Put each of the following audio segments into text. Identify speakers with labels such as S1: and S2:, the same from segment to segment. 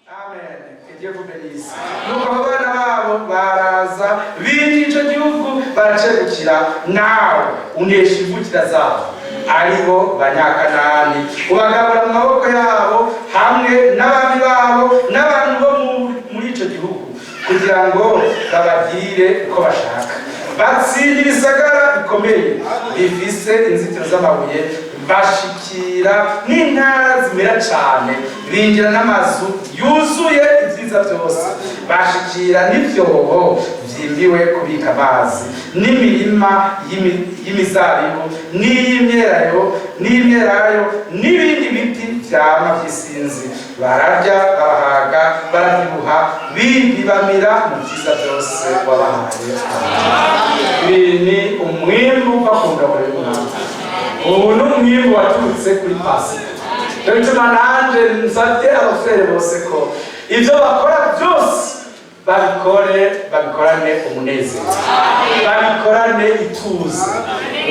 S1: Amen. Que Dieu vous bénisse. Nuko abo bana babo baraza, binjira ico gihugu, baracegukira. Nawe unesha imvukira zabo, aribo Banyakanani, ubagabura mu maboko yabo hamwe n'abami babo n'abantu bo muri ico gihugu, kugira ngo babagirire uko bashaka. Batsinda ibisagara bikomeye bifise inzitiro z'amabuye, bashikira n'intara zimera cane, binjira n'amazu yuzuye ibyiza byose, bashikira n'ivyobo vyimbiwe kubika amazi, n'imirima y'imizabibu n'iy'imyelayo n'ibindi biti vyama vy'isinzi. Bararya, barahaga, barabyibuha, bibamira mu vyiza byose wabahaye. Ibi ni umwimbu uva ku ngabo y'Umwami. Ubu ni umwimbu waturutse kuri Pasika. Cyo gituma nanje nsabye abafurere bose ko ibyo bakora byose babikore, babikorane umunezero, babikorane ituze,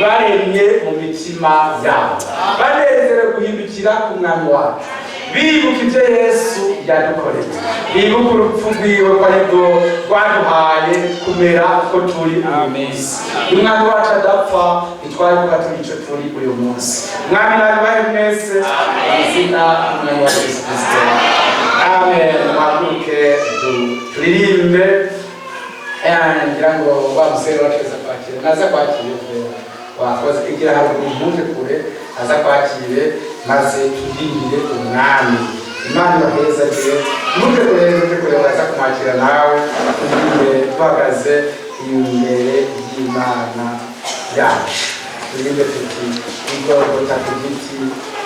S1: baremye mu mitima yabo, banezerewe guhindukira ku Mwami wacu, bibuka ibyo Yesu yadukoreye, bibuka urupfu rwiwe, ko aribwo rwaduhaye kumera uko turi uyu munsi. Umwami wacu adapfa, ntitwari kuba turi ico turi uyu munsi. Mwami nabibahe mwese mu izina ry'Umwami wacu Yesu Kristo. Amen. Muhaguruke turirimbe. Ngira ngo wa musore wacu aza kwakira, naza kwakire. Wakoze igira haruguru, ntuve kure, aza kwakire maze turirimbire Umwami. Imana ibahezagire. Ntuve kure, ntuve kure, baza kumwakira nawe. Turirimbe duhagaze imbere y'Imana yacu. Turirimbe tuti: "Igorogota ku giti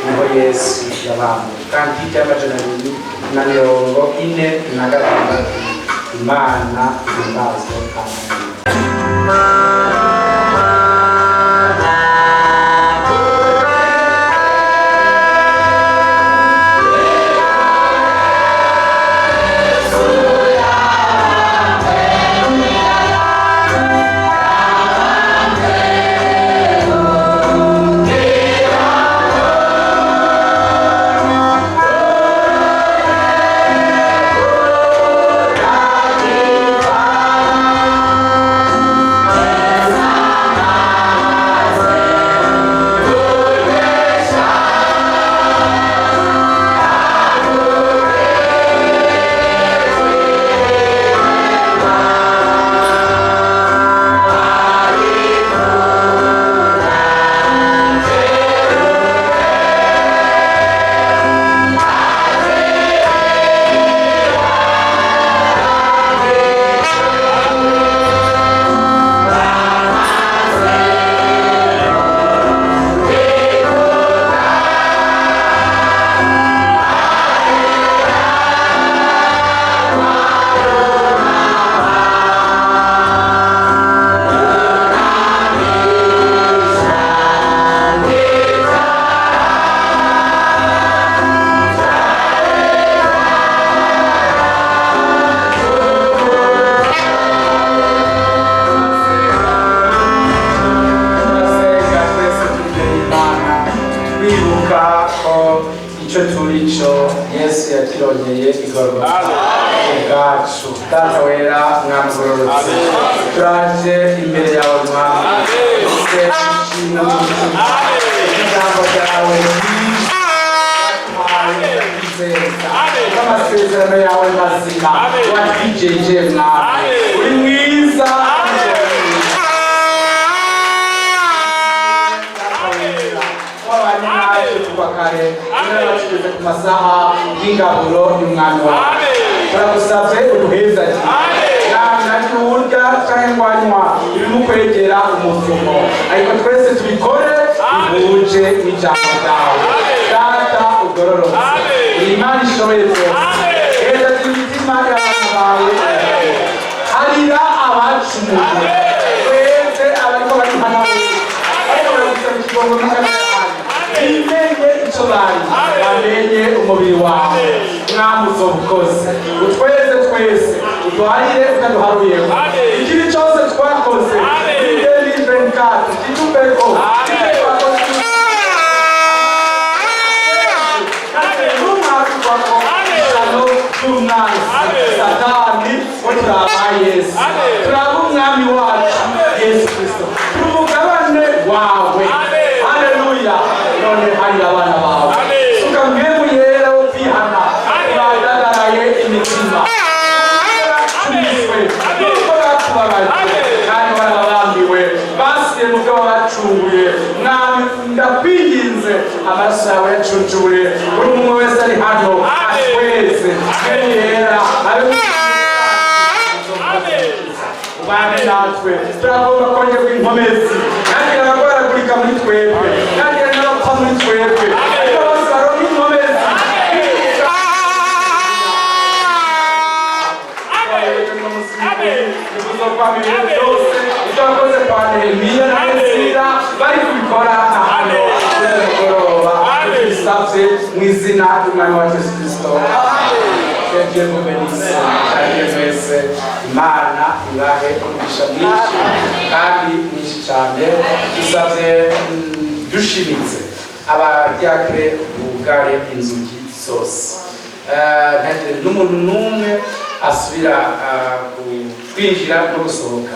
S1: niho Yesu yabambwe." Cantique ya 246. Imana ihimbazwe. Amen. Turasenga twese turi imbere y'Imana, twibuka ko icyo turi cyo Yesu yakirongeye igorogota ubwacu. Data wera, Mwami ugororotse, turaje imbere yawe, Mwami. Dufite ishimwe mu mutima. Ijambo ryawe ryiza kwizeza amasezerano yawe mazima watwijeje. Mwami, uri mwiza. Wabanye natwe kuva kare, niba tugeze ku masaha y'ingaburo y'Umwami wawe, turagusabye uduhezagire. Namwe urya cyangwa anywa ibimukwegera umuvumo, ariko twese tubikore bihuje n'ijambo ryawe. Data ugororotse, uri Imana ishoboye byose. Heza imitima y'abana bawe, harira abacumuye. Twese abariko barihana, ariko baragusaba ikigongo n'akantu, bimenye icyo bari, bamenye umubiri wawe. Mwami, uzobukoze. Utweze twese, uduharire utaduharuyeho ikibi cyose twakoze muri 2024, kituveko. Ibyo twakoze n'umwaka uvako isano. Yera abe ubane natwe. Turagomba kongerwa inkomezi, kandi abarwaragurika muri twebwe, kandi n'abapfa muri twebwe, ariko bose baronka inkomezi. Tuzokwama ibintu byose ibyo wakoze kwa Nehemiya na Ezira bari kubikora hano kuri uyu mugoroba. Tubisabye mu izina ry'Umwami wacu Yesu Kristo. Que Dieu vous bénisse. Kandi mwese Imana ibahe umugisha mwinshi kandi mwinshi cyane. Dusabye dushimitse abadiakre bugare inzugi zose. Ntihagire n'umuntu n'umwe asubira kwinjira no gusohoka.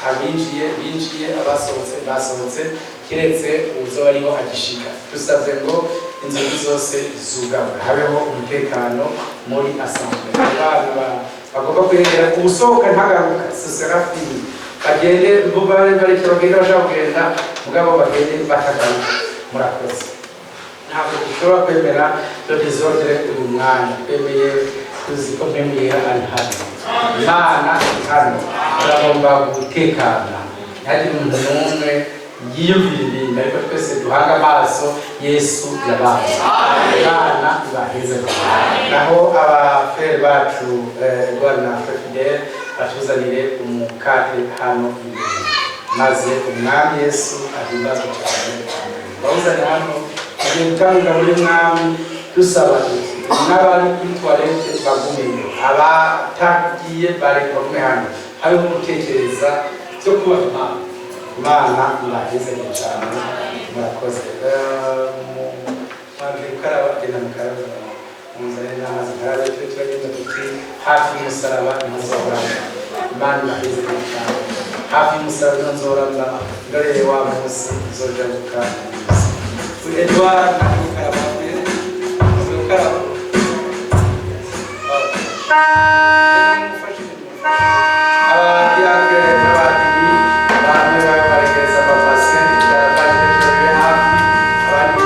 S1: Abinjiye binjiye, abasohotse basohotse, keretse uzoba ariho agishika. Dusabye ngo inzugi zose zugarwe, habeho umutekano muri assemblée. Abana bagomba kwegera ubusohoka ntagaruka, ce sera fini. Bagende bareke bagende, bashaka kugenda mugabo bagende batagaruka. Murakoze. Ntabwo dushobora kwemera le désordre uyu mwanya. Twemeye, tuzi ko Mpwemu Yera ari hano, Imana iri hano. Turagomba gutekana, ntihagire umuntu n'umwe yiyumvira ibindi, ariko twese duhanga amaso Yesu yabaye. Imana ibaheze. Naho abafrères bacu Edouard na Frère Fidèle batuzanire umukate hano imbere, maze Umwami Yesu ahimbazwe cyane. Bawuzane hano, tugiye gutanga muri Mwami. Dusaba tuti n'abari kuri toilette bagumeyo, abatagiye bari bagume hano, hariho gutekereza byo kubaha Imana. Imana ibahezanye cyane. Murakoze. Mwanje gukaraba, genda mukaraba, muzane n'amazi nkarabe. Tube turagenda tuti hafi y'umusaraba niho nzohorana. Imana ibahezanye cyane. Hafi y'umusaraba niho nzohorana, ndorere wa munsi nzojabuka. Edouard, gukaraba, gukaraba. Abadiakre n'abadiri bamwe babe baregereza amabase baje hafi, abandi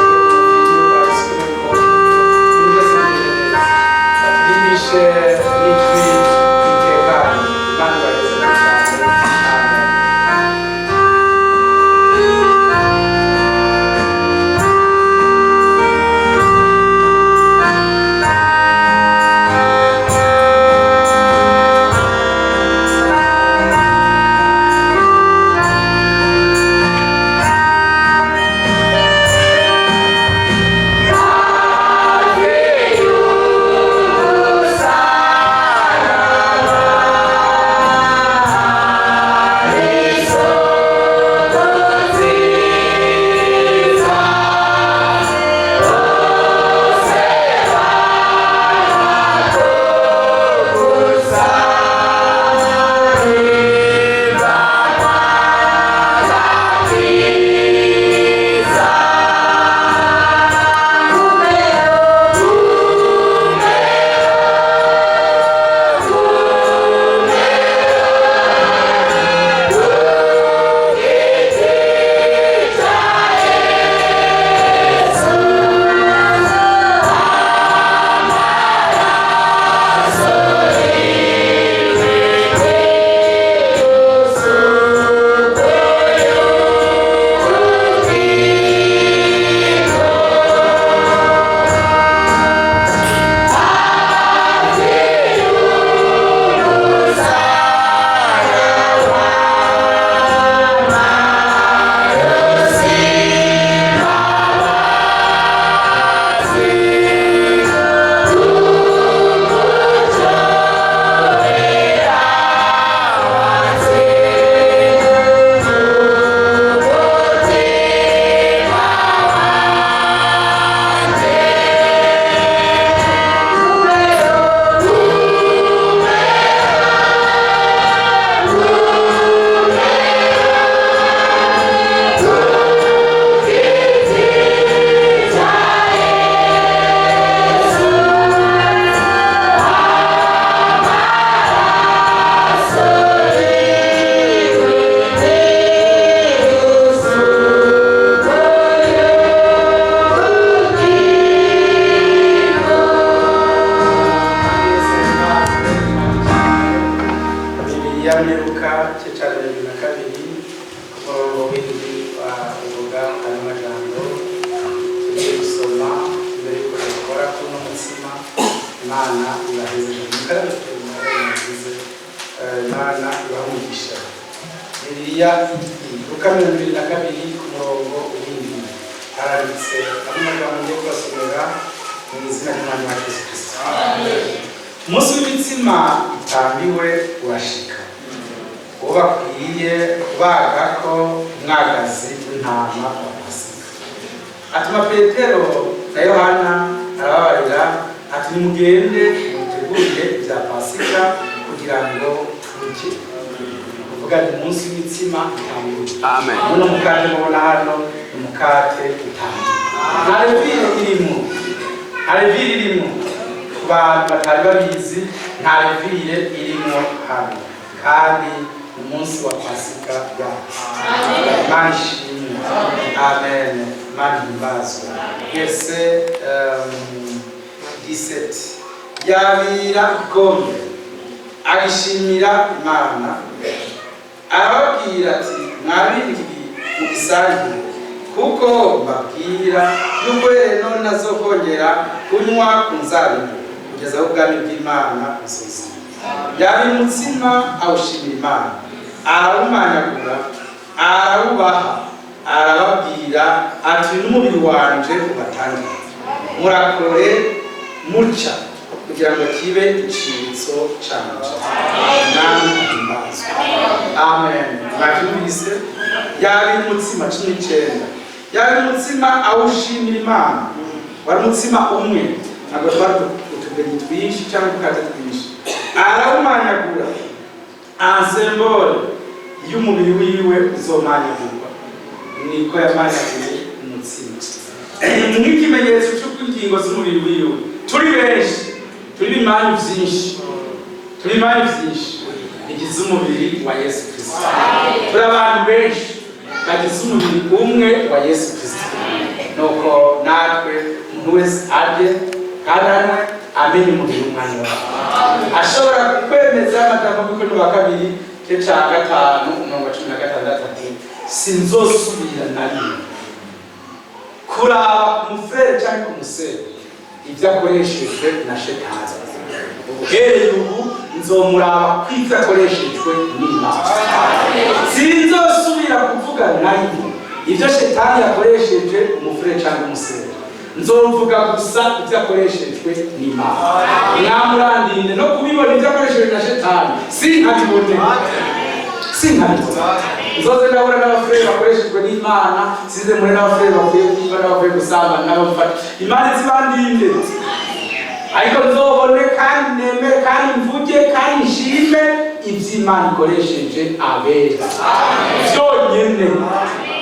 S1: babisuke mu bikombe, ibintu byose bigende neza, baturirishe n'ijwi ritekanye. Imana ibaheze cyane. Amen. Umurongo w'indwi uvuga ayo majambo tugiye gusoma mbere yuko dukora kuno mutsima. Imana ibaheze mukarabe, murabize. Imana ibahe umugisha. Bibiliya, Luka 22 ku murongo w'indwi haranditse ano magambo ngiye kubasomera mu izina ry'Umwami wacu Yesu Kristo. Umunsi w'imitsima itambiwe urashika, uwo bakwiye kubagako umwagazi w'intama wa Pasika. Atuma Petero na Yohana, arababarira ati: "Nimugende mutegurire ibya Pasika kugira ngo turye." Kuvuga ni umunsi w'imitsima itambiwe.
S2: Amen.
S1: Muno mukate mubona hano ni umukate utambiwe, nta levure irimo, nta levure irimo. Ku bantu batari babizi, nta levure irimo hano, kandi umunsi wa Pasika yacu. Imana ishimwe, amen. Imana ihimbazwe. Verset 17: yabira igikombe, agishimira Imana, arababwira ati: "Mwabire iki mugisangire, kuko mbabwira yuko rero ntazokongera kunywa ku nzabibu kugeza aho ubwami bw'Imana buzoza." Yabira umutsima, awushimira Imana, arawumanyagura, arawubaha, arababwira ati: "Uyu n'umubiri wanje ubatangiye, murakore mutya kugira ngo kibe icibutso canje." Mwami ahimbazwe, amen. Mwabyumvise? Yabira umutsima, 19, yabira umutsima, awushimira Imana. Wari umutsima umwe, ntabwo twari utubenyi twinshi cyangwa udukate twinshi. Arawumanyagura, en symbole y'umubiri wiwe uzomanyagurwa, niko yamanyaguye umutsima nk'ikimenyetso cy'uko ingingo z'umubiri wiwe, turi benshi, turi ibimanyu byinshi, turi ibimanyu byinshi bigize umubiri wa Yesu Kristo. Turi abantu benshi bagize umubiri umwe wa Yesu Kristo. Nuko natwe umuntu wese arye kandi anywe amenye umubiri w'umwanya wawe. Ashobora kwemeza amagambo y'Abakorinto wa kabiri igice cya 5 umurongo wa 16 ati: "Sinzosubira na rimwe kuraba umufrère cyangwa umusore ibyo akoreshejwe na Shetani. Uhereye ubu nzomuraba ko ibyo akoreshejwe n'Imana. Sinzosubira kuvuga na rimwe ibyo Shetani yakoresheje umufrère cyangwa umusore, nzovuga gusa ibyo akoreshejwe n'Imana. Mwamurandinde no kubibona ibyo akoreshejwe na Shetani, sinkabibone, sinkabibone. Nzoze ndahura n'abafurere bakoreshejwe n'Imana, sinze muri n'abafurere bavuye kwiba n'abavuye gusambana n'abamufata. Imana izibandinde, ariko nzobone kandi nemere kandi mvuge kandi nshime iby'Imana ikoresheje abera byonyine.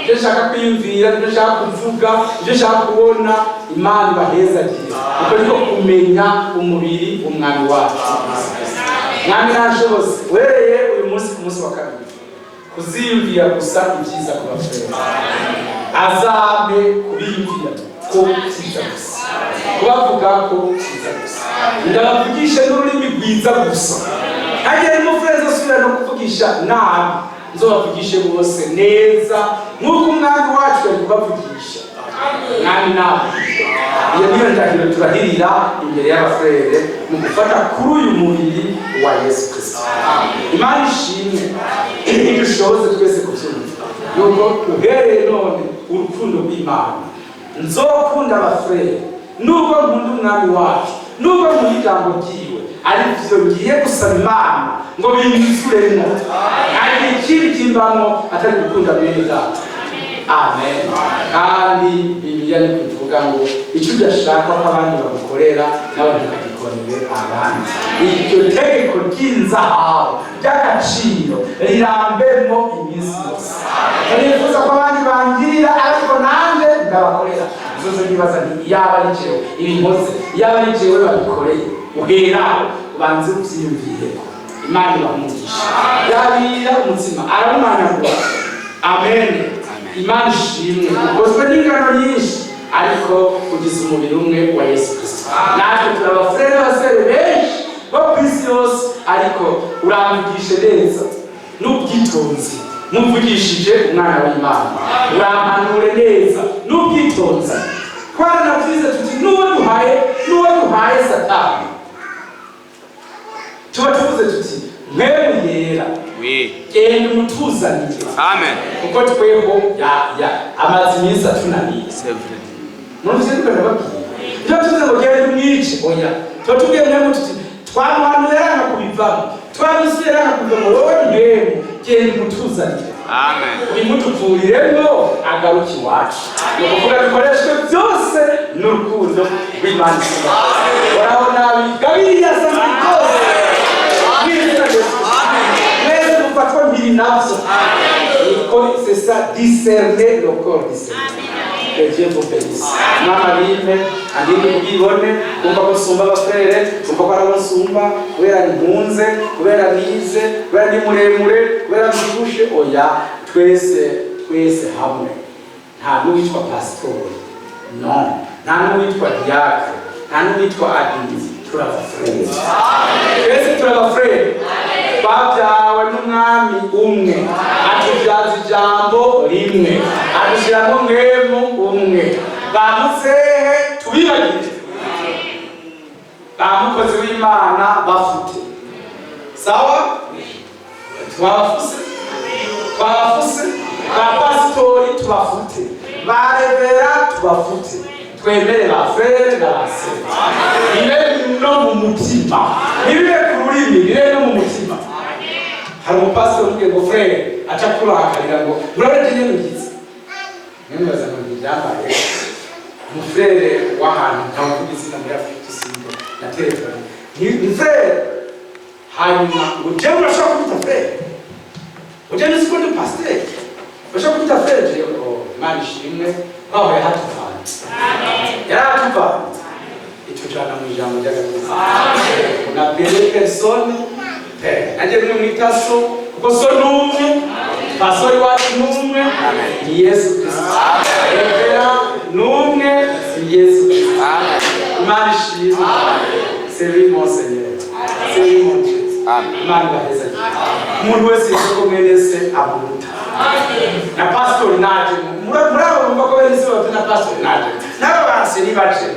S1: Ibyo nshaka kwiyumvira, ibyo nshaka kuvuga, ibyo nshaka kubona, Imana ibahezagire. Uko niko kumenya umubiri w'Umwami wacu Yesu Kristo. Mwami nashoboze uhereye uyu munsi, ku munsi wa kabiri, kuziyumvira gusa ibyiza ku bafurere. Azampe kubiyumvira ko byiza gusa, kubavuga ko byiza gusa, ndabavugishe n'ururimi rwiza gusa. Hagiye n'umufurere nzosubira no kuvugisha nabi, nzobavugishe bose neza nk'uko Umwami wacu yari kubavugisha. Mwami nawe, iyo niyo ndahiro turahirira imbere y'abafurere mu gufata kuri uyu mubiri wa Yesu Kristo. Imana ishimwe, idushoboze twese kubyumva yuko uhereye none urukundo rw'Imana nzokunda abafurere, nubwo nkunda Umwami wacu, nubwo nkunda ijambo ryiwe, ariko ngiye gusaba Imana ngo binyuzuremo hari ikindi kimbamo atari gukunda bene Data. Amen. Kandi Bibiliya ni kuvuga ngo icyo udashaka ko abandi bagukorera, nawe ntukagikorere abandi. Iryo tegeko ry'inzahabu ry'agaciro rirambemo iminsi yose. Nifuza ko abandi bangirira, ariko nanjye ndabakorera. Nzoze nibaza nti: "Iyaba ari jewe ibi nkoze, iyaba ari jewe babikoreye." Uheraho ubanze ubyiyumvireko. Imana ibaha. Yabira umutsima, arawumanyagura. Amen. Imana ishimwe. Ukozwe n'ingano nyinshi, ariko ugize umubiri umwe wa Yesu Kristo. Natwe turi abafurere n'abasore benshi bo ku isi yose, ariko uramvugishe neza n'ubwitonzi. Muvugishije umwana w'Imana, urampanure neza n'ubwitonzi. Twaranavyize tuti n'uwo duhaye Satani, tuba tuvuze tuti: "Mwemu Yera, genda umutuzanire."
S2: Amen.
S1: Kuko tweho ya amaze iminsi atunaniye.
S2: C'est vrai.
S1: Murumvise niko ndababwiye? Tuba tuvuze ngo genda umwice, oya, tuba tubwiye Mwemu tuti: "Twamuhanuye aranga kubivamo, twamusuye aranga kubivamo. Wowe Mwemu, genda umutuzanire."
S2: Amen.
S1: Bimutuvuriremo, agaruke iwacu. Ni ukuvuga bikoreshwe byose n'urukundo rw'Imana. Oraho nabi gabiriya asa muri byose mw'izina rya Yesu. Mwese mufatwa mpiri navyo. Niko, c'est ça, discerner le corps du Seigneur. Que Dieu vous bénisse. Mama bime andinde ubwibone, kumva ko nsumba aba frères, kumva ko arabo nsumba kubera nkunze, kubera nize, kubera ndi muremure, kubera mbyibushe. Oya, twese, twese hamwe. Nta n'uwitwa pasitori, no nta n'uwitwa diacre, nta n'uwitwa admin. Turaba frères twese, turaba frères. Twabyawe n'Umwami umwe, atubyaza ijambo rimwe, adushyiramo Mwemu umwe. Ba muzehe tubibagire, ba mukozi w'Imana bafute, sawa, twabafuse, twabafuse. Ba pasitori tubafute, ba révérend tubafute, twemere ba frères na ba sœurs. Bibe no mu mutima, ntibibe ku rurimi, bibe no mu mutima. Hari umupasitori umubwiye ngo "frère", aca kurakarira ngo murabona nyene ngize mwibaza ngo ntibyambaye. Umu frère w'ahantu ntamuvuga izina muri Afurika Isimbo na telefone ni frère, hanyuma ngo: "Jewe urashobora kwita frère? Uje nzi ko ndi pasiteri, urashobora kwita frère?" Jewe, oh, Imana ishimwe, twahuye hatuvanye, yaratuvanye itujana mu ijambo ry'agakiza. Unapele personne père, nanjye rimwe mwita so, kuko so ni umwe, pastori wacu ni umwe, ni Yesu Kristo. Révérend ni umwe, ni Yesu Kristo. Imana ishimwe. C'est lui mon Seigneur, c'est lui mon Dieu. Imana ibaheza. Umuntu wese yitwa ko mwene se amuruta na pastori naje muri abo bumva ko bene se baruta na pastori naje n'abo banse nibaje.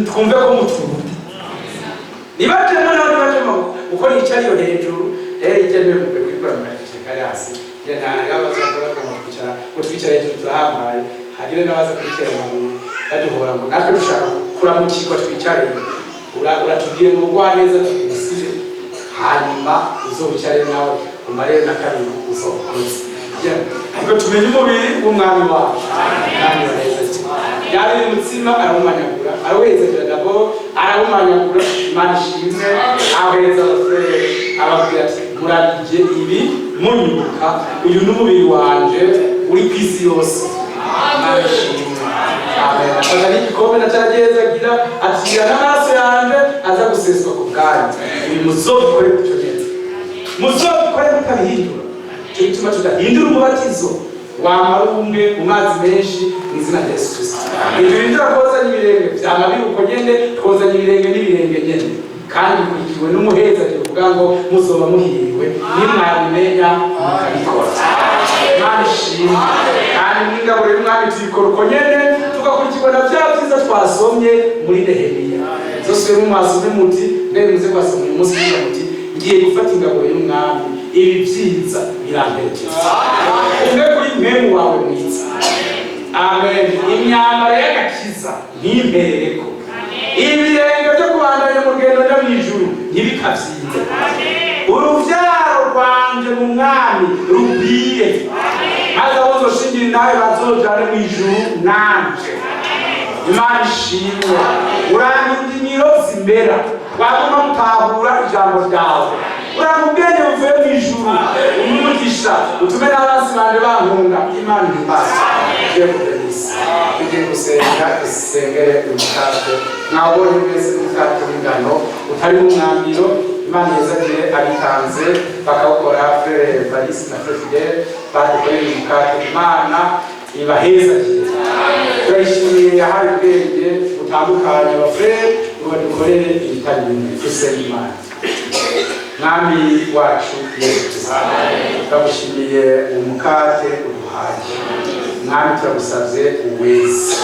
S1: Twumve ko muturuta, nibajemo nabo, nibajemo uko nicara iyo hejuru rero ijya niwe mukwiye kwikora mukakicara kari hasi. N'abaza bakora ko twicara ngo twicara hejuru turahambaye, hagire n'abaza kwitera amabuye baduhora ngo natwe dushaka kuramukirwa twicare. Uratubwiye ngo neza tugusibe, hanyuma uzowicare nawe umare na kabiri uzokoze. Ariko tumenye umubiri w'Umwami wacu. Mwami wa neza cyane, yari umutsima, arawumanyagura, arawuhezagera d'abord, arawumanyagura. Imana ishimwe. Ahereza aba frères, ababwira ati: "Murabije ibi munyibuka, uyu ni umubiri wanje uri ku isi yose." Imana ishimwe. Amen. Afata n'igikombe na cyagezagira, atira n'amaraso yanje aza guseswa ku bwanyu. Ibi muzobikore gutyo neza, muzobikore mutabihindura. Icyo gituma tudahindura umubatizo, wamara ubumwe mu mazi menshi mu izina rya Yesu Kristo. Ntiduhindura kozanya ibirenge, vyama biri uko nyene, twozanya ibirenge n'ibirenge nyene, kandi bikurikiwe n'umuhezagiro uvuga ngo muzoba muhiriwe nimwabimenya mukabikora. Imana ishimwe. Kandi n'ingaburo y'Umwami tuyikora uko nyene, tugakurikirwa na vya vyiza twasomye muri Nehemiya. Zosubiremo mwasome muti mbere muze kwasoma uyu munsi, mugira muti: "Ngiye gufata ingaburo y'Umwami, ibi vyiza biramperekeza." Umwe kuri Mwemu wawe mwiza. Amen. Imyambaro y'agakiza ntimperereko, ibirenge byo kubandanya mu rugendo njya mu ijuru ntibikabyinde, uruvyaro rwanje mu Mwami rugwire, maze abo nzoshingira nawe bazojane mu ijuru nanje. Imana ishimwe. Uranga indimiro zimera, waguma mutahura ijambo ryawe, uranga ubwenge buvuye mu ijuru, umugisha utume n'abansi banje bankunda. Imana ihimbaze. Dieu vous bénisse. Tugiye gusenga, dusengere uyu mukate. Mwawubonye mwese, n'umukate w'ingano utari umwambiro. Imana yezagire abitanze bakawukora, frère Evariste na frère Fidèle badukoreye uyu mukate. Imana ibahezagire. Turayishimiye yahaye ubwenge butandukanye aba frères ngo badukorere ibitari bimwe. Dusenga Imana. Mwami wacu Yesu Kristo, turagushimiye umukate uduhaye. Mwami, turagusabye uweze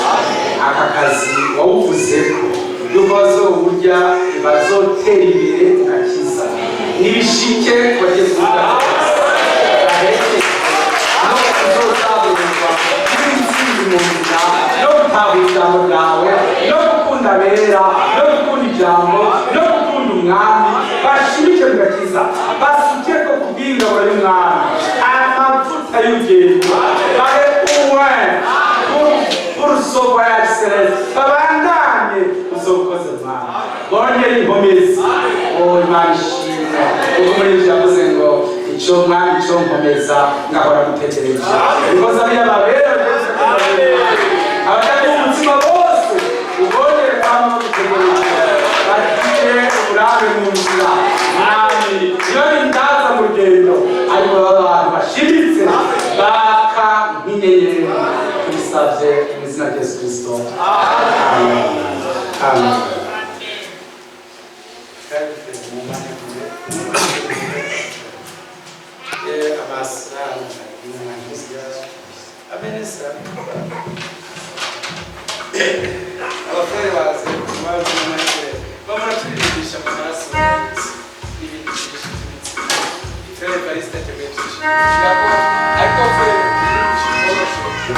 S1: aka kazi wawuvuze ko yuko bazowurya bazotera imbere ugakiza. Nibishike bagiye kuwurya baheke no kuzozaburirwa n'intsinzi mu nzira no gutahura ijambo ryawe no gukunda abera no gukunda ijambo no gukunda umwami. Bashimike mu gakiza, basuke ko kubw'ingabo y'umwami amavuta y'urugendo, bahe uwe pour ce voyage céleste, babandanye uzokoze mwami, bongere inkomezi. Oh, Imana ishimwe, kuko muri ivyo yavuze ngo ico mwami ico nkomeza ngahora gutegereje bikoze ariyo babera byose, abatagira umutima bose ubongere kwama bagutegereje, bagire uburambe mu nzira. Mwami, niyo bindaza mu rugendo, ariko baba abantu bashimitse baka nk'inyenyeri. Tubisabye mu izina rya Yesu Kristo, amen, amen.
S2: Abafurere baze bamara turirimbirisha mu maraso n'ibindi byinshi by'imitsi. Frere Evariste ateguye byinshi, ariko frere koroshe.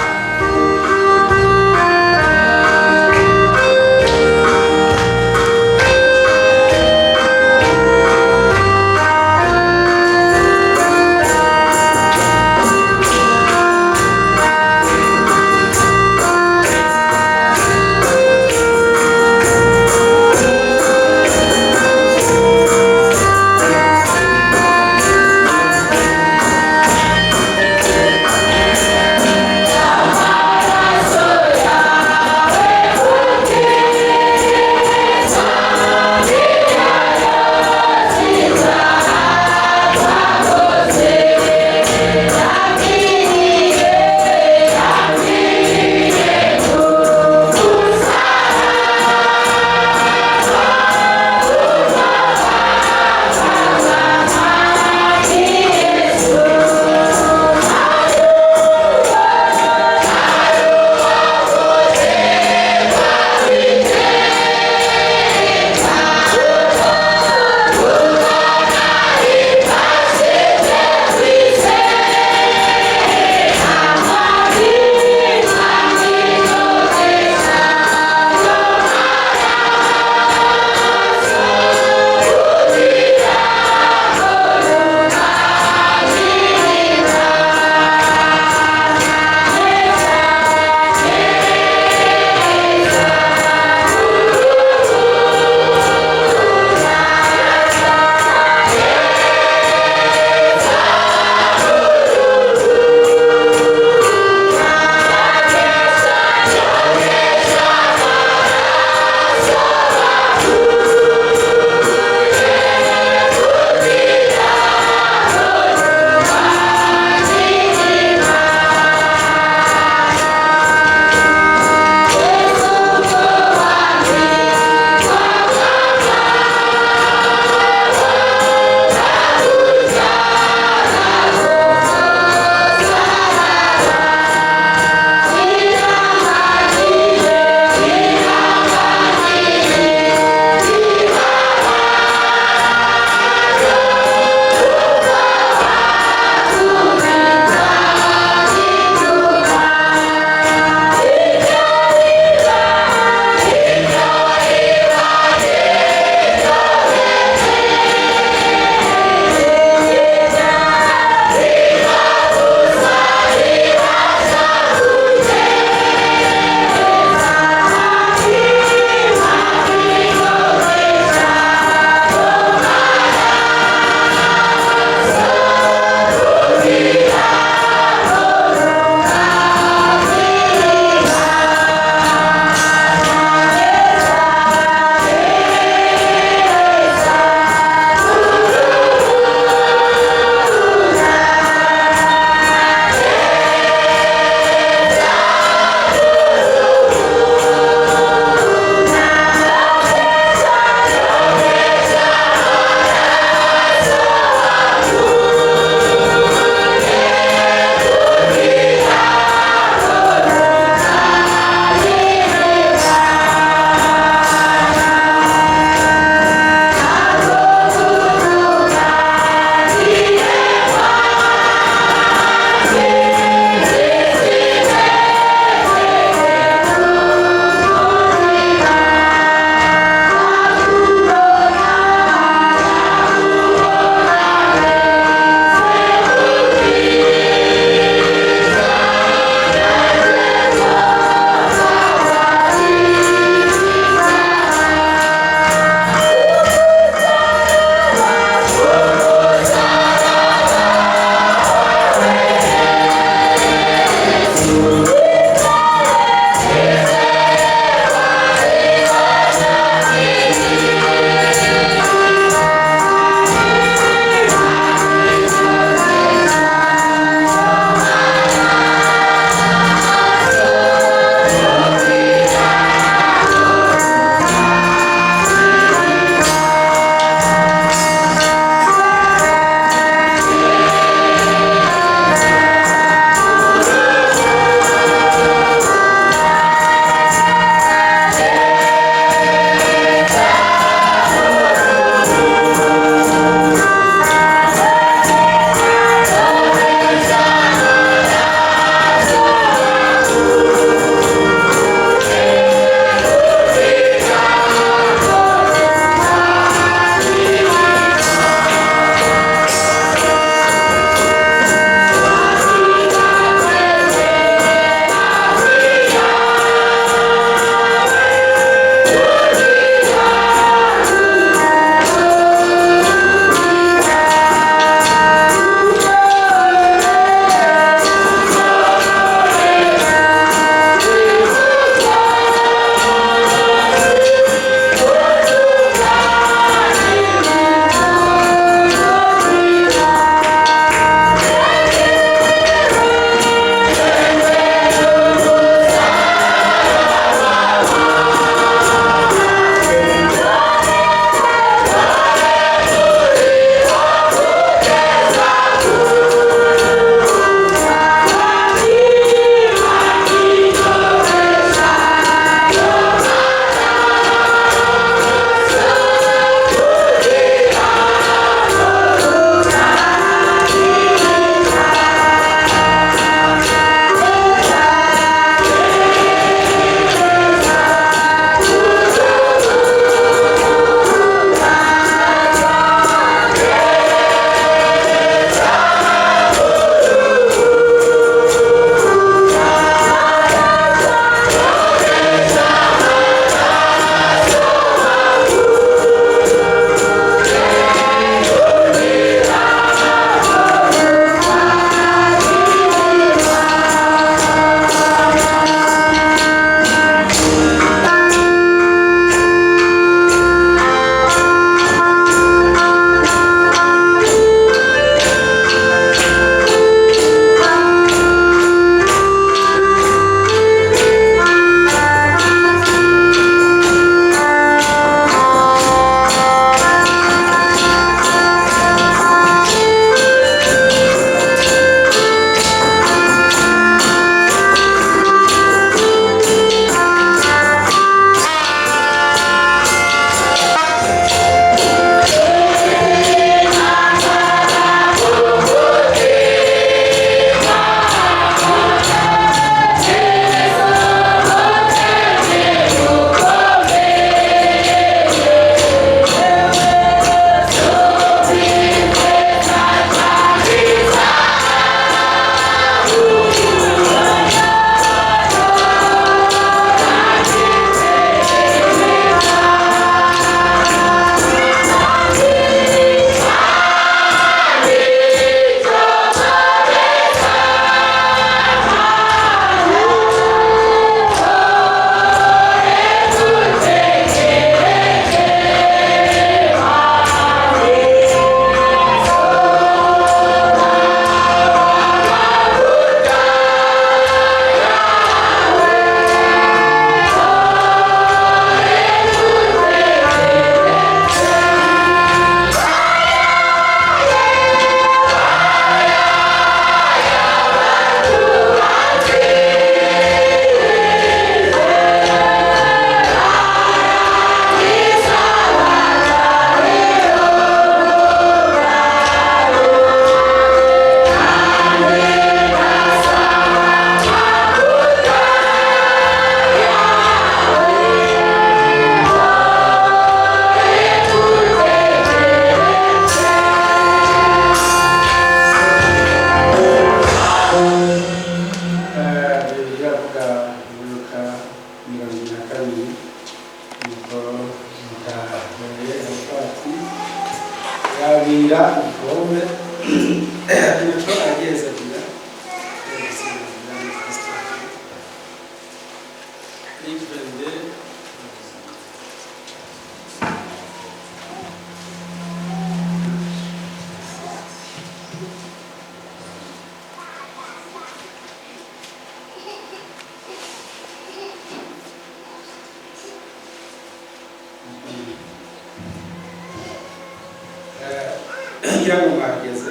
S1: Ngira ngo mwageze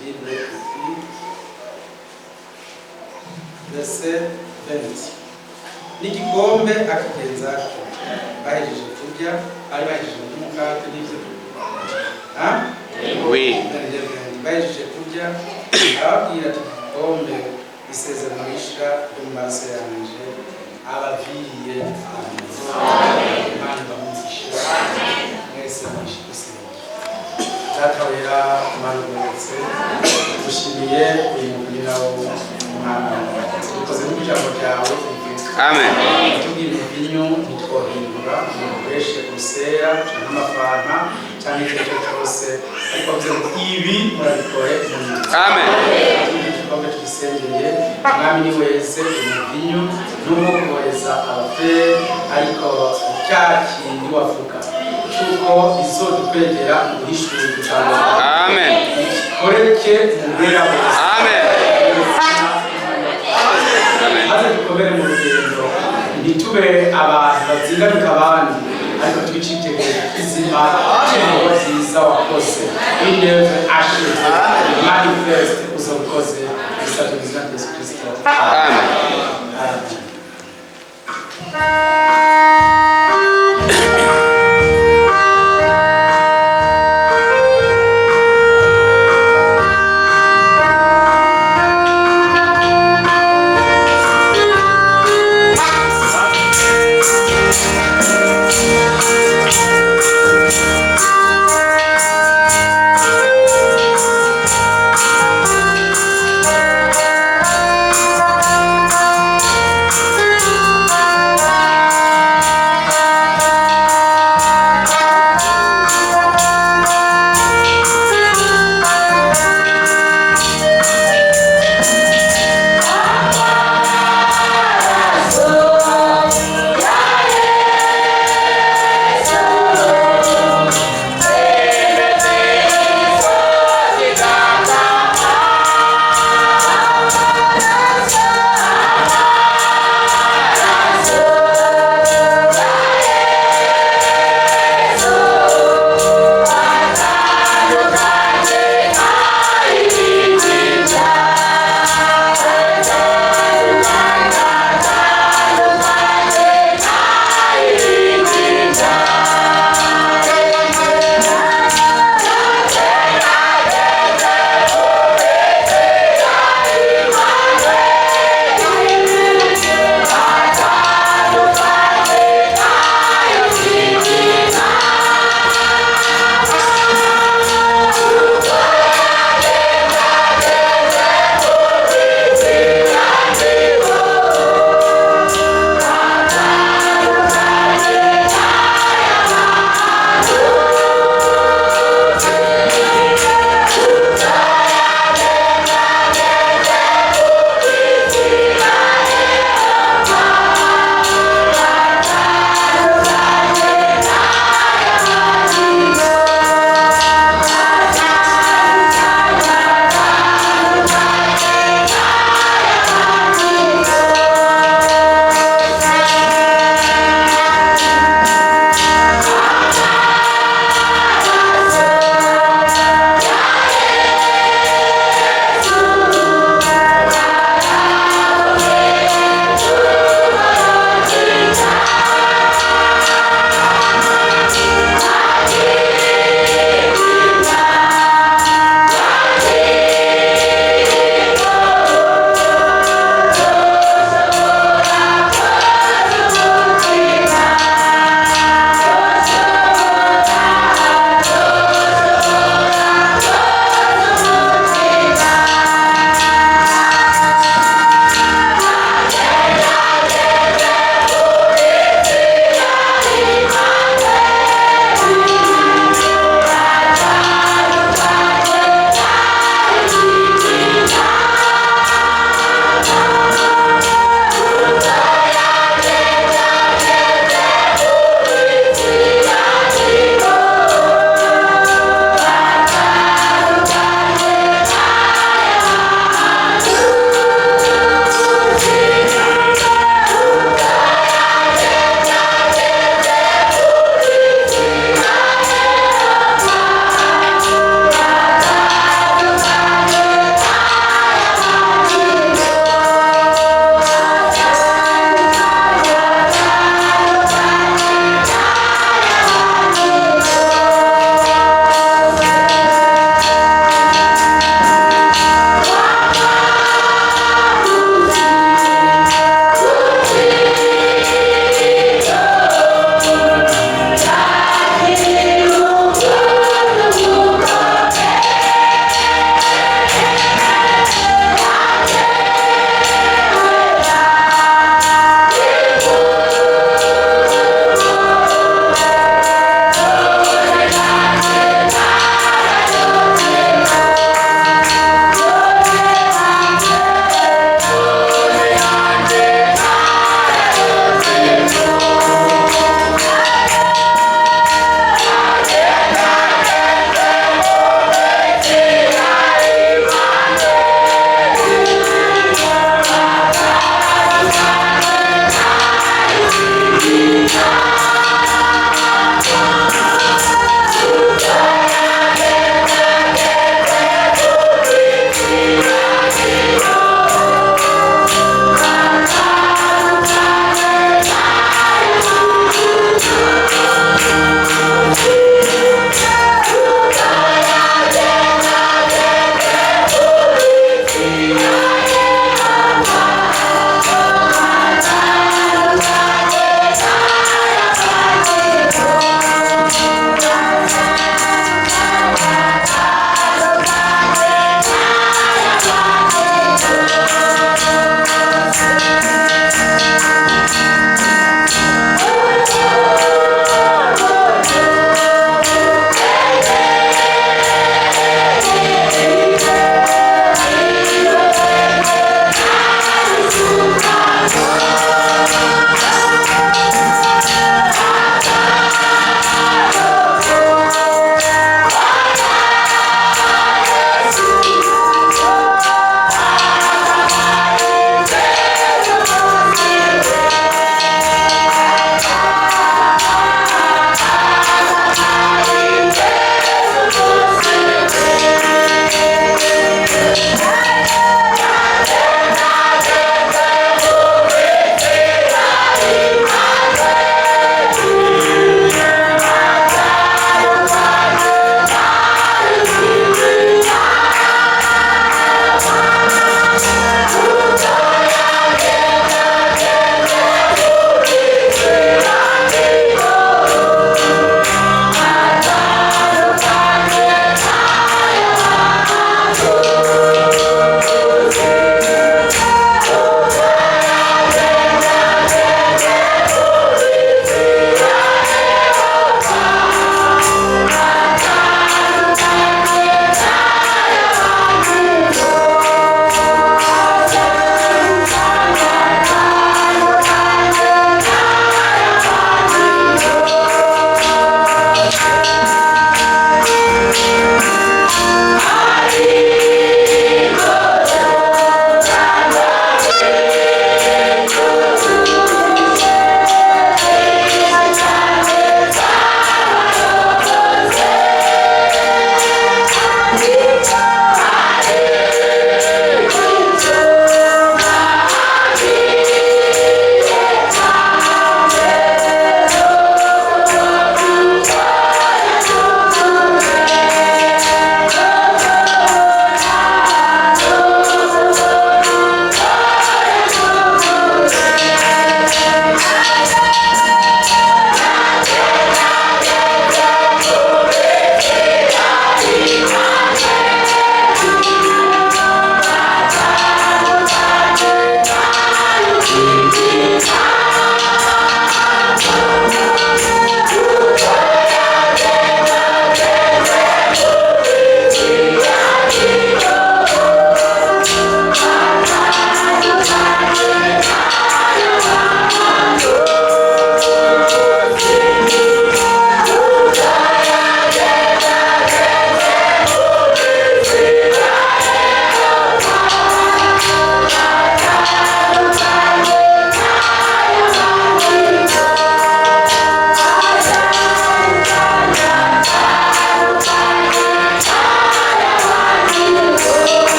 S1: Bible verset 20. N'igikombe akigenza atyo bahejeje kurya, bari bahejeje kurya umukate n'ibyo. Ha?
S3: Oui.
S1: Bahejeje kurya, arababwira ati: "Igikombe isezerano rishya ryo mu maraso yanje abaviriye." Amen. Imana ibamugisha mwese. Mwishe gusenga. Data wera, Imana ugororotse, dushimiye uyu mubiri nawo Mwami dukoze n'ijambo ryawe rivuga.
S3: Amen.
S1: Tubwira umuvinyu ntitwohindura ngo dukoreshe urusera canke amafanta canke icyo ari cyo cyose, ariko bavuze ngo ibi murabikore mu nyuma.
S3: Amen.
S1: Tubwira igikombe twisengeye, Mwami, ni weze umuvinyu n'ubwo kohereza abafere, ariko cya kindi wavuga cy'uko izodukwegera mu guhishurirwa ijambo
S3: Amen.
S1: gikoreke mu bwera bose.
S3: Amen. Amen.
S1: Maze dukomere mu rugendo, ntitube abantu bazingamika abandi, ariko tube icyitegererezo kizima cy'ibikorwa byiza wakoze. Une œuvre achevée, manifeste, uzokoze bisabye mu izina rya Yesu Kristo.
S3: Amen.
S1: Amen.
S4: Thank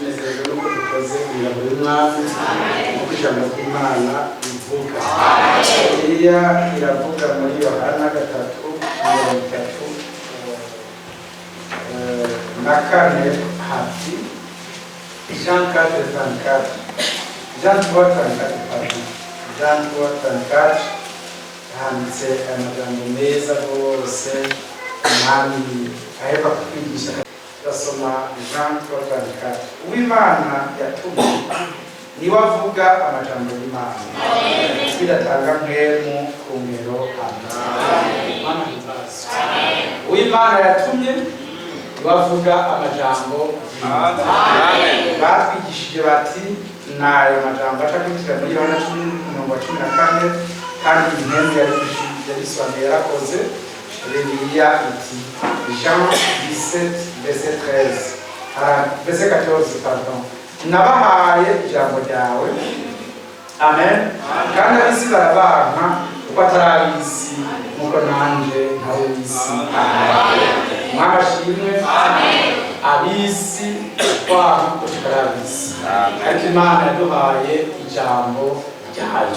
S1: Tunezerejwe nuko dukoze ingabo y'Umwami, nk'uko ijambo ry'Imana rivuga. Bibiliya iravuga muri Yohana 3:34 hati, Jean 4:34, Jean 3:34, pardon, Jean 3:34, handitse aya majambo meza rwose Umwami aheruka kutwigisha. Turasoma Jean 3:34: "Uwimana yatumye niwe avuga amajambo y'Imana, bidatanga mpwemu ku ngero." Amen. Mana himbazwe. Uwimana yatumye niwe avuga amajambo y'Imana.
S3: Amen.
S1: Batwigishije bati nayo majambo aca akurikira muri Yohana 10:14, kandi impemu yabisobanuye, yarakoze. Bibiliya iti, Jean 17 verset 13, verset 14, pardon: "Nabahaye ijambo ryawe." Amen. "Kandi ab'isi barabanka, kuko atari ab'isi, nk'uko nanje ntari uw'isi." Amen. Mwami ashimwe. Ab'isi twanka kuko tutari ab'isi, ariko Imana yaduhaye ijambo ryayo.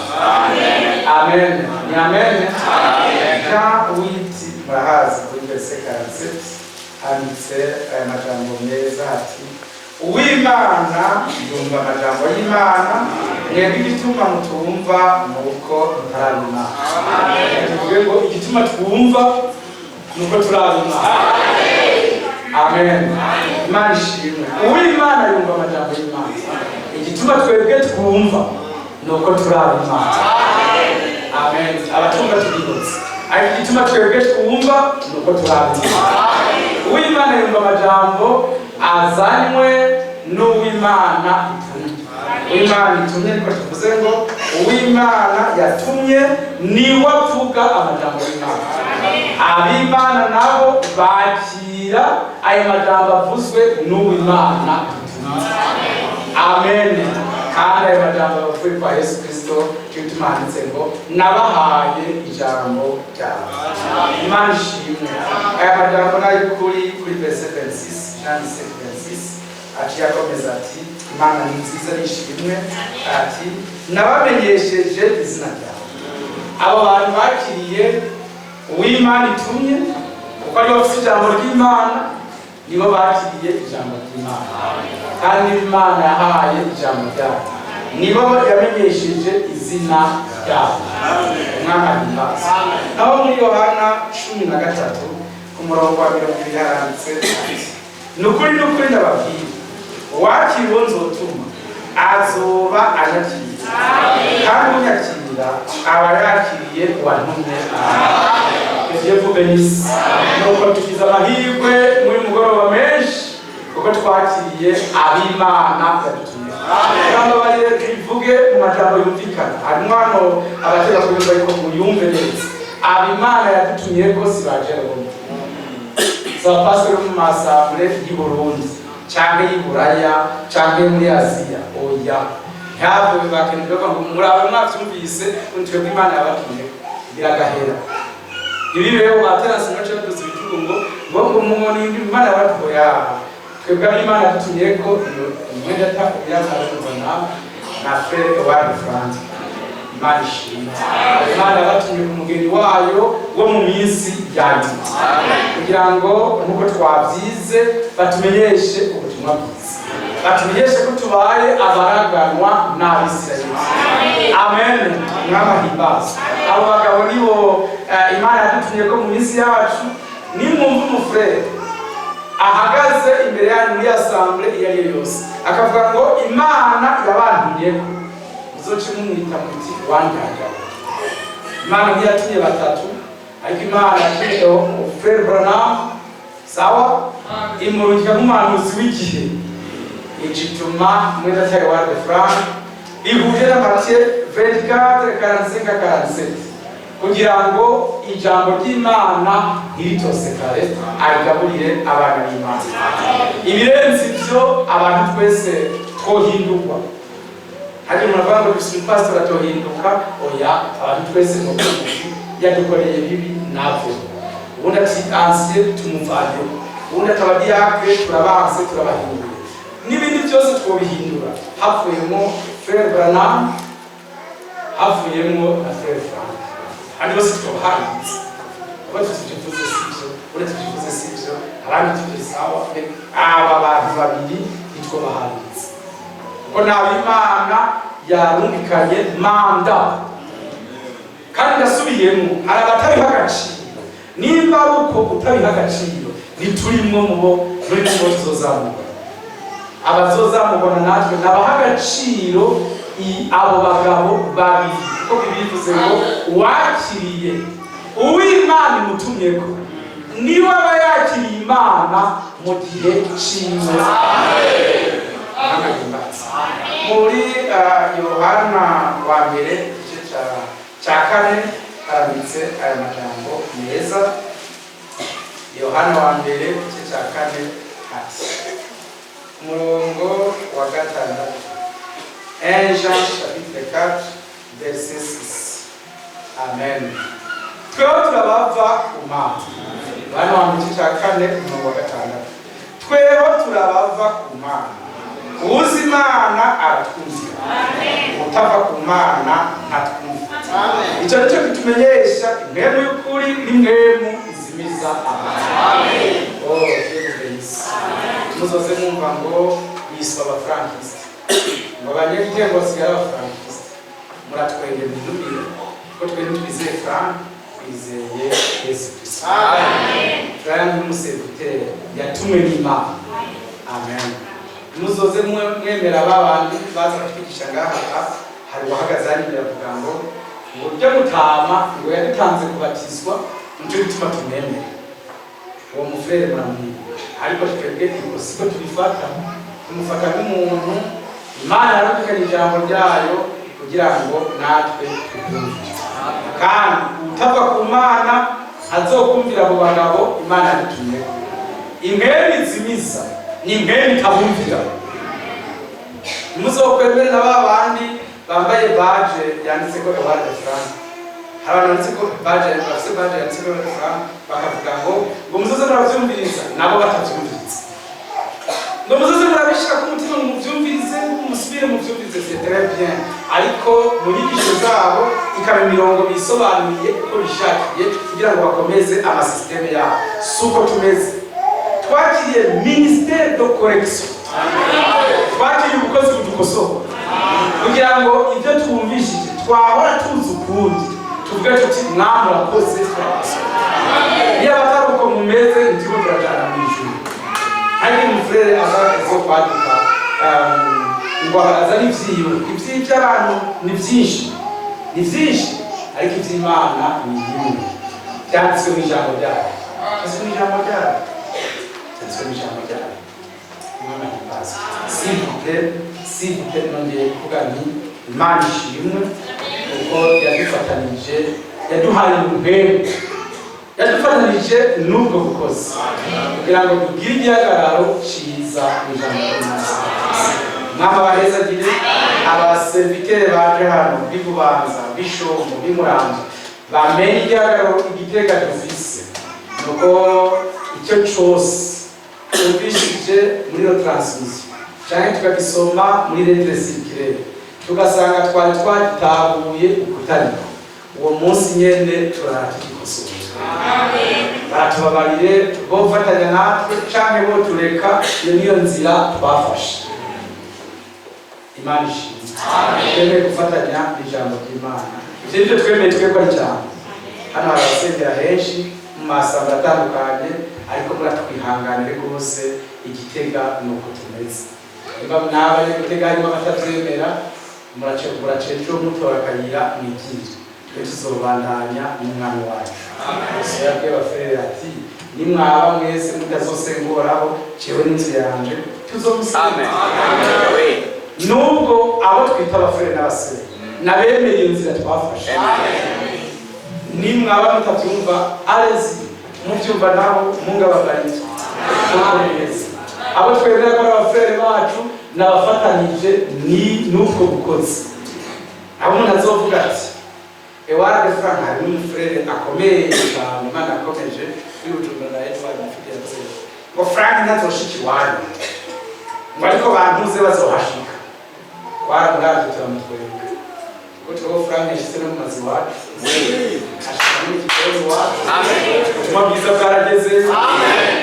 S1: Amen, ni amen. Jean 8, murahazi, kuri verset 47 handitse aya majambo meza ati: "Uwimana yumva amajambo y'Imana, mwebwe igituma mutumva ni uko mutaraba Imana." Tuvuge ngo igituma twumva ni uko turaba Imana. Amen. Imana ishimwe. Uwimana yumva amajambo y'Imana, igituma twebwe twumva ni uko turaba Imana. Amen. Abatumva tuributse, ariko igituma twebwe twumva ni uko turaba Imana. Uwimana yumva amajambo azanywe n'uwimana itumye. Uwimana itumye, niko tuvuze ngo uwimana yatumye niwe avuga amajambo y'Imana. Ab'Imana nabo bakira ayo majambo avuzwe n'uwimana itumye. Amen. Kandi ayo majambo avuye kwa Yesu Kristo, cyo gituma handitse ngo: "Nabahaye ijambo ryawe." Imana ishimwe. Aya majambo n'ay'ukuri. Kuri verset 26, Jean 17:26, aciye akomeza ati, Imana ni nziza, nishimwe, ati: "Nabamenyesheje izina ryawe." Abo bantu bakiriye uw'Imana itumye, kuko aribo bafite ijambo ry'Imana, nibo bakiriye ijambo ry'Imana, kandi Imana yahaye ijambo ryayo, nibo yamenyesheje izina ryayo. Umwami ahimbaza. Naho muri Yohana 13 ku murongo wa 20 haranditse ati: "Ni ukuri, ni ukuri, ndababwira, uwakira uwo nzotuma azoba anyakiriye, kandi unyakira aba yakiriye uwantumye." Que Dieu vous bénisse. Nuko tugize amahirwe muri mugoroba menshi, kuko twakiriye ab'Imana yadutumye. Kandi tubivuge mu majambo yumvikana, harimo hano abatega kuyumva, ariko muyumve neza. Ab'Imana yadutumye ko si ba Jerome, si abapasitori bo mu ma assemblées y'i Burundi canke y'i Buraya canke muri Aziya. Oya, ntabwo bakenerwa ngo murabe mwavyumvise ngo twebwe Imana yabatumye biragahera. Ibi rero baterasi noce baduza ibitugu ngo mubona Imana yabatumye. Twebwe ab'Imana yadutumye ko mwenda takubyamarumva na frère Eward Frank. Imana ishimwe. Imana yabatumye ku mugeni wayo wo mu minsi ya nyuma, kugira ngo nk'uko twabyize batumenyeshe ubutumwa bwiza, batumenyeshe ko tubaye abaraganwa n'Abisirayeli. Amen. Mwami ahimbaza. Abo bagabo nibo Imana yadutumye ko mu minsi yacu. Nimwumva umufurere ahagaze imbere yanyu muri assemblée iyo ari yo yose akavuga ngo Imana yabantumyeko, uzoce mumwita muti wanjyajyaho. Imana ntiyatumye batatu, ariko Imana yatumye frère Branham, sawa, imurungika nk'umuhanuzi w'igihe, icituma mwenda cyayo wa Frank ihuje na Matthieu 24 45 47, kugira ngo ijambo ry'Imana ntiritosekare, arigaburire abana b'Imana. Ibirenze ivyo, abantu twese twohindurwa. Hari umuntu avuga ngo dufise umupasitori atohinduka. Oya, abantu twese ni uko yadukoreye bibi navyo. Ubundi ati ancien tumuvaneho, ubundi ati abadiyakre turabanse, turabahinduye. N'ibindi byose twobihindura havuyemo Frère Branham, havuyemo na Frère Frank, abandi bose twabahanitse. Abo tuvuze sivyo, uretse tuvuze sivyo, abandi tuvuze sawa. Aba bantu babiri ntitwabahanitse kuko ntabimana yarungikanye mandat. Kandi ndasubiyemo, hari abatabiha agaciro. Nimba ari uko utabiha agaciro, ntiturimwo mubo muri bo tuzozamubona. Abazozamubona natwe nabaha agaciro abo bagabo babiri, kuko bibivuze ngo uwakiriye uw'Imana imutumyeko niwe aba yakiriye Imana mu gihe ciwe. Muri Yohana wa mbere, igice cya 4, haranditse aya majambo meza. Yohana wa mbere, igice cya 4, ati umurongo wa 6, 1 Jean chapitre 4 verset 6. Amen. Tweho turabava ku Mana. Yohana wa mbere, igice cya 4, umurongo wa 6: tweho turabava ku Mana. Uzi Imana aratwumvira, utava ku Mana ntatwumvira. Icyo nicyo kitumenyesha impwemu y'ukuri n'impwemu izimiza abantu. Oh, Dieu vous bénisse. Muzoze mwumva ngo yiswa abafrankiste, ngo abanyagitengo basigaye abafrankiste, muratwenge mwinumire, ko twe ntitwizeye Frank, twizeye Yesu Kristo. Frank n'umuserviteur yatumwe n'Imana. Amen. Muzoze mwemera ba bandi baza kutwigisha ngaha. Hari uwahagaze hano imbere avuga ngo urya mutama ngo yadutanze kubatizwa, nicyo gituma tumwemera. Uwo mufrère muramwibuka, ariko twebwe iko siko tubifata. Tumufata nk'umuntu Imana yarumvikanye ijambo ryayo kugira ngo natwe tubyumve. Kandi utava ku Mana azokumvira abo bagabo Imana yadutumyeho. Impwemu izimiza ni impwemu itabumvira. Muzokwemere na ba bandi bambaye badge yanditse ko Ewald Frank. Hari abantu banditse ko badge, bafise badge yanditse ko Ewald Frank, bakavuga ngo muzoze muravyumviriza, nabo batavyumviriza, ngo muzoze murabishira ku mutima, ngo muvyumvirize, musubire muvyumvirize. C'est très bien, ariko mu nyigisho zabo ikaba imirongo bisobanuye uko bishakiye kugira ngo bakomeze amasystème yabo. Si uko tumeze. Twakiriye ministère de correction, twakiriye ubukozi budukosora kugira ngo ibyo twumvishije twahora tuzi ukundi tuvuge tuti: "Mwamurakoze, turakosora." Niba atari uko mumeze, ntituriko turajana mu ijuru. Hari umufrère aza zo kwaduka ngo azane ivyiwe. Ivyiwe by'abantu ni byinshi, ni byinshi, ariko ivy'Imana ni bimwe byanditswe mu ijambo ryayo, byanditswe mu ijambo ryayo, byanditswe mu ijambo ryayo. Imana ihimbaze. S'il vous plaît, s'il vous plaît, nongeye kuvuga nti Imana ishimwe kuko yadufatanije, yaduhaye umuhembe, yadufatanije n'ubwo bukozi kugira ngo tugire igihagararo ciza mu ijambo ry'Imana. Mwama bahezagire abaserviteur baje hano b'Ibubanza, b'Ishombo, b'Imuramvya, bamenye igihagararo Igitega dufise. Nuko icyo cose twumvishije muri iyo transmission canke tukagisoma muri lettre circulaire, tugasanga twari twagitahuye ukutariko, uwo munsi nyene turara tugikosora. Baratubabarire, bofatanya natwe canke bo tureka, iyo niyo nzira twafashe. Imana ishimwe. Twemeye gufatanya n'ijambo ry'Imana. Ivyo nivyo twemeye twebwe ari cyane. Hano hari abasengera henshi mu masamba atandukanye, ariko muratwihanganire rwose. Igitega ni uko tumeze. Niba n'abanyagitega harimo abatavyemera, murace murace ejo mutora akayira mwigire. Twe tuzobandanya n'Umwami wacu. Yesu yabwiye abafurere ati: "Nimwaba mwese mutazosenga Uhoraho, jewe n'inzu yanje tuzomusenga."
S3: Amen. Oui.
S1: Nubwo abo twita abafurere n'abasore nabemeye inzira twafashe, nimwaba mutabyumva arezi mubyumva nabo mungababarire uko bimeze. Abo twemera ko ari abafurere bacu n'abafatanije ni n'ubwo bukozi. Abo umuntu azovuga ati Eward Frank, hari n'umufurere akomeye cyane Imana yakomeje kuri Bujumbura na Edward Mufite, yavuze ngo Frank ntazoshika iwanyu, ngo ariko ba bantuze bazohashika. Twaramuravye, turamutwenga, kuko twebwe Frank yashitse no mu mazu iwacu, ashika muri iki iwacu. Ubutumwa bwiza bwarageze,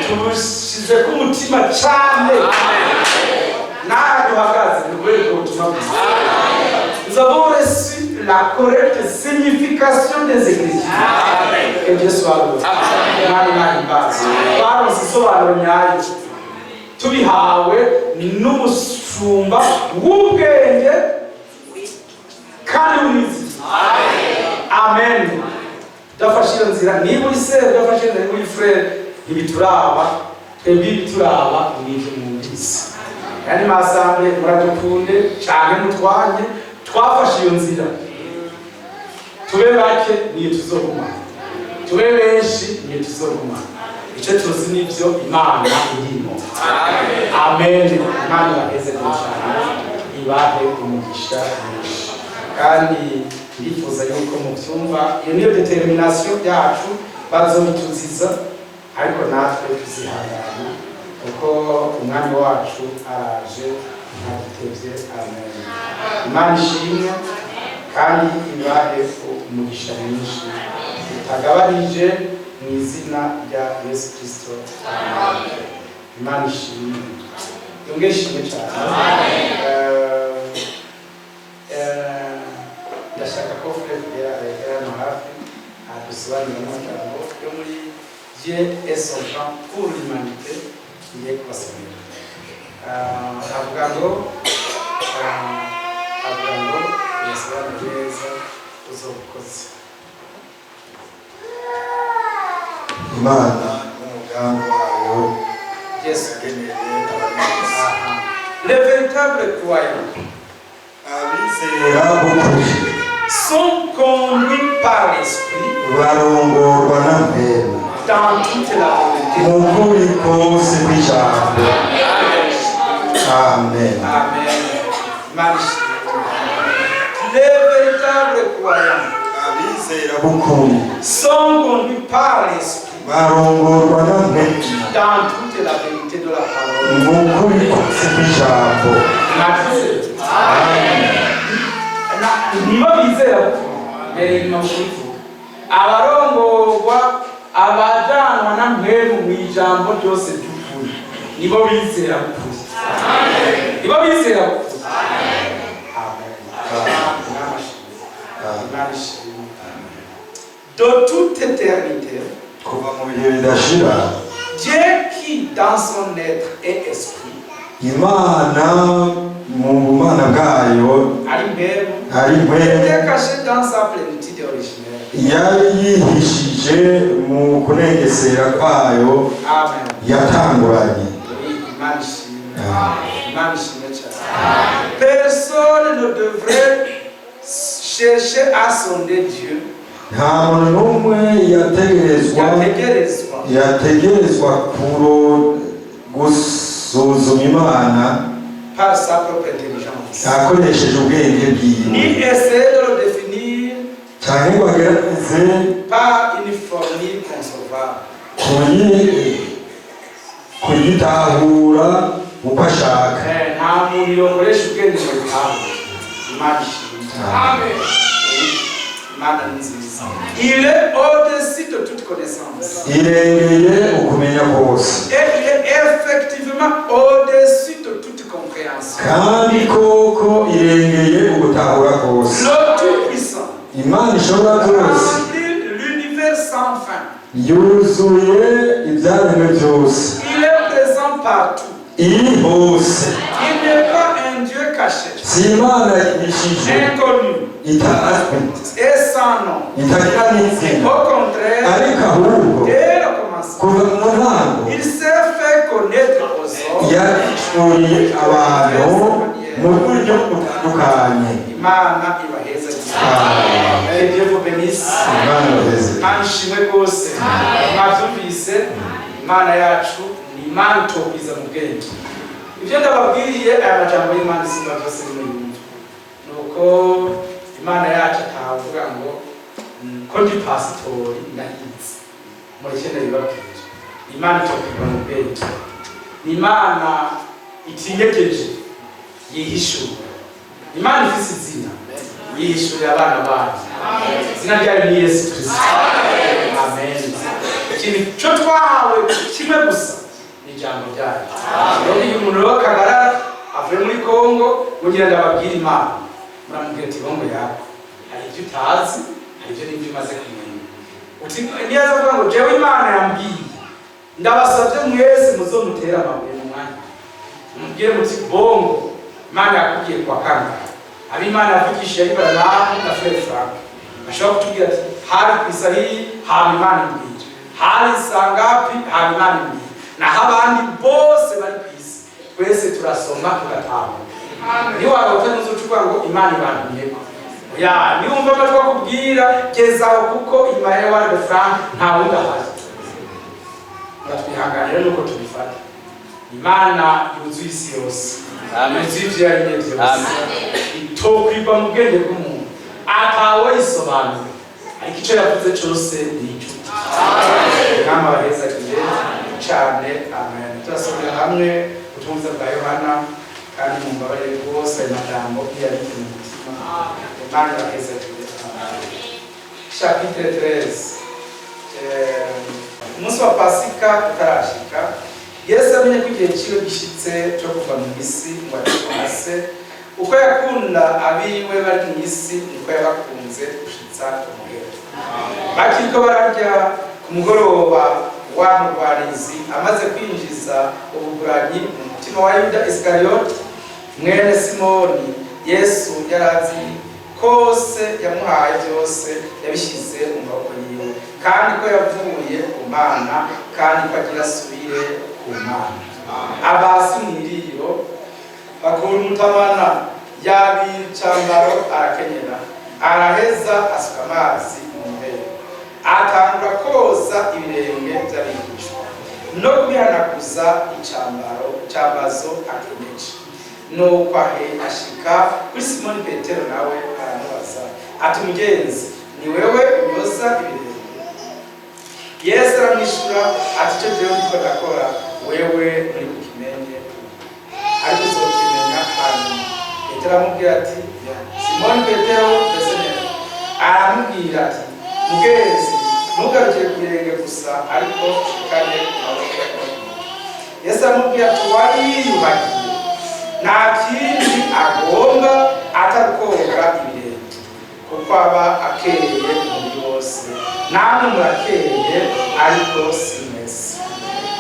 S1: tubushize ku mutima cane. N'aha duhagaze ni ukubera ubwo butumwa bwiza. Nous avons reçu la correcte signification des Écritures. Que Dieu soit loué. Imana inahimbazwe. Twaronse isobanuro nyayo tubihawe n'umushumba w'ubwenge kandi w'umwizi. Amen. Udafashe iyo nzira, niba uri sœur, udafashe iyo nzira, niba uri frère, ntibituraba twebwe. Ibituraba ni ibyo mwumvise. Kandi masambe muradukunde canke mutwanye, twafashe iyo nzira. Tube bake, niyo tuzoguma; tube benshi, niyo tuzoguma. Icyo tuzi nibyo Imana irimo. Amen. Imana ibaheze cyane, ibahe umugisha mwinshi. Kandi ndifuza yuko mubyumva, iyo niyo détermination yacu. Bazobituziza, ariko natwe tuzihangana, kuko Umwami wacu araje ntagitevye. Amen. Imana ishimwe kandi ibahe umugisha mwinshi utagabanije mu izina rya Yesu Kristo. Amen. Imana ishimwe, yongere ishimwe cyane. Ndashaka ko Fred yegera hano hafi, adusobanurira amagambo yo muri Dieu et son plan pour l'humanité ngiye kubasomera. Avuga ngo uyasobanure neza, uzobukoze.
S4: Imana n'umugambi wayo
S1: Yesu
S4: yageneye abari.
S1: Aha. Les véritables croyants
S4: Abizera b'ukuri
S1: sont conduits par l'Esprit
S4: barongorwa na Mpwemu
S1: dans toute la vérité.
S4: Mu kuri kose kw'ijambo. Amen.
S1: Amen. Imana ishimwe. Les véritables croyants
S4: Abizera b'ukuri
S1: sont conduits par l'Esprit
S4: barongorwa na Mpwemu
S1: dans toute la vérité de la parole.
S4: Mu kuri kose kw'ijambo.
S1: Mwavuze? Nibo bizera mbere inyuma mu kubivuga, abarongorwa, abajanwa na Mpwemu mu ijambo ryose ry'ukuri, nibo bizera b'ukuri, nibo bizera b'ukuri. Amen. Imana ishimwe. Imana ishimwe. De toute éternité,
S4: Kuva mu bihe bidashira,
S1: Dieu qui dans son être est esprit,
S4: Imana mu bumana bwayo
S1: ari Mpwemu,
S4: ari Mpwemu,
S1: était caché dans sa plénitude originelle.
S4: Yari yihishije mu kunengesera kwayo
S1: Amen.
S4: yatanguranye.
S1: Oui, Imana ishimwe. Imana ishimwe cyane. Personne ne devrait chercher à sonder Dieu.
S4: Nta muntu n'umwe yategerezwa
S1: Yategerezwa
S4: yategerezwa kuro gusuzuma Imana
S1: par sa propre intelligence.
S4: Akoresheje ubwenge bwiwe,
S1: Ni essayer de le définir
S4: cyangwa ngo agerageze
S1: par une formule concevable.
S4: Kuyitahura uko ashaka.
S1: Nta muntu yokoresha ubwenge ngo abitahure. Imana ishimwe. Imana ni nziza. Il est au-dessus de toute connaissance.
S4: Irengeye ukumenya kose.
S1: Et il est effectivement au-dessus de toute compréhension.
S4: Kandi koko irengeye ugutahura kose.
S1: Le Tout-Puissant
S4: Imana ishobora byose
S1: remplit l'univers sans fin.
S4: Yuzuye ibyaremwe byose.
S1: Il est présent partout.
S4: Iri hose.
S1: Il n'est pas un Dieu caché,
S4: Si Imana yihishije,
S1: inconnu
S4: itazwi,
S1: et sans nom.
S4: Itagira n'izina.
S1: Au contraire,
S4: Ariko ahubwo,
S1: dès le commencement,
S4: kuva mu ntango,
S1: il s'est fait connaître aux hommes.
S4: Yahishuriye abantu mu buryo butandukanye.
S1: Imana ibaheze.
S4: Amen.
S1: Que Dieu vous bénisse.
S4: Imana ibaheze.
S1: Imana ishimwe rwose. Mwabyumvise, Imana yacu ni Imana itokwiza mu bwenge. Ibyo ndababwiriye, aya majambo y'Imana isumba byose, nimuyumva. Nuko Imana yacu atavuga ngo ko ndi pasitori ndahizi, mureke ndabibabwira. Imana itokwirwa mu bwenge, ni Imana itinyegeje. Yihishura. Imana ifise izina, yihishurira abana bayo. Izina ryayo ni Yesu Kristo. Amen. Ikintu cyo twahawe kimwe gusa ni ijambo ryayo. Rero iyo umuntu rero kagarara avuye muri Kongo, mugira ndababwira Imana, muramubwira ati: "Bongo yako hari ibyo utazi, hari ibyo n'ibyo umaze kumenya." Uti niyo aza kuvuga ngo: "Jewe Imana yambwiye," ndabasabye mwese muzomutere amabuye mu mwanya, mubwire muti: "Bongo, Imana yakubwiye kwa kangahe?" Abo Imana yavugishije ari Baranamu na Frere Frank bashobora kutubwira ati: "Hari ku isahihi, hama Imana imbwira, hari saa ngapi, hama Imana imbwira." Naho abandi bose bari ku isi, twese turasoma tugatahura. Niwarota ntuzoca uvuga ngo Imana ibantumyeko. Ya niwumva amajwi akubwira, gezaho, kuko inyuma ya Ewald Frank nta wundi ahari. Muratwihanganira nuko tubifata. Imana yuzuye isi yose,
S3: Amen.
S1: yuzuye ivyo yaremye byose,
S3: Amen.
S1: itokwigwa mu bwenge bw'umuntu, atawe yisobanura, ariko icyo yavuze cyose ni icyo. Mwami abahezagiye cyane. Amen. Turasomera hamwe ubutumwa bwa Yohana, kandi mumbabarire rwose, ayo majambo ntiyabike mu mutima. Imana ibahezagiye. Amen. Chapitre 13. Umunsi wa Pasika utarashika, Yesu amenye ko igihe ciwe gishitse cyo kuva mu isi ngo aje kwa Se. Uko yakunda abiwe bari mu isi, niko yabakunze gushitsa umuhero. Bakiriko bararya ku mugoroba, wa mugwanizi amaze kwinjiza ubuguranyi mu mutima wa Yuda Isikariyoti mwene Simoni, Yesu yarazi kose yamuhaye byose yabishyize mu maboko yiwe, kandi ko yavuye ku Mana, kandi ko agira asubire ku Mana. Abasi mw'iriro, bakura umutamana, yabira icambaro, arakenyera, araheza asuka amazi mu muhero, atangura koza ibirenge by'abigishwa no kubihanaguza icambaro, icambazo akenyeje. Nuko ahe ashika kuri Simoni Petero, nawe aramubaza ati: "Mugenzi, ni wewe unyoza ibirenge?" Yesu aramwishyura ati: "Icyo jewe ndiko ndakora, wewe nturi bukimenye, ariko uzokimenya hanyuma." Petero aramubwira ati: Simoni Petero mbese neza, aramubwira ati: "Mugenzi, ntugarukire ku birenge gusa, ariko ushikane amaboko." Yesu aramubwira ati: "Wariyuhagiye, nta kindi agomba atari koga ibirenge, kuko aba akeye umubiri wose. Namwe murakeye, ariko si mwese."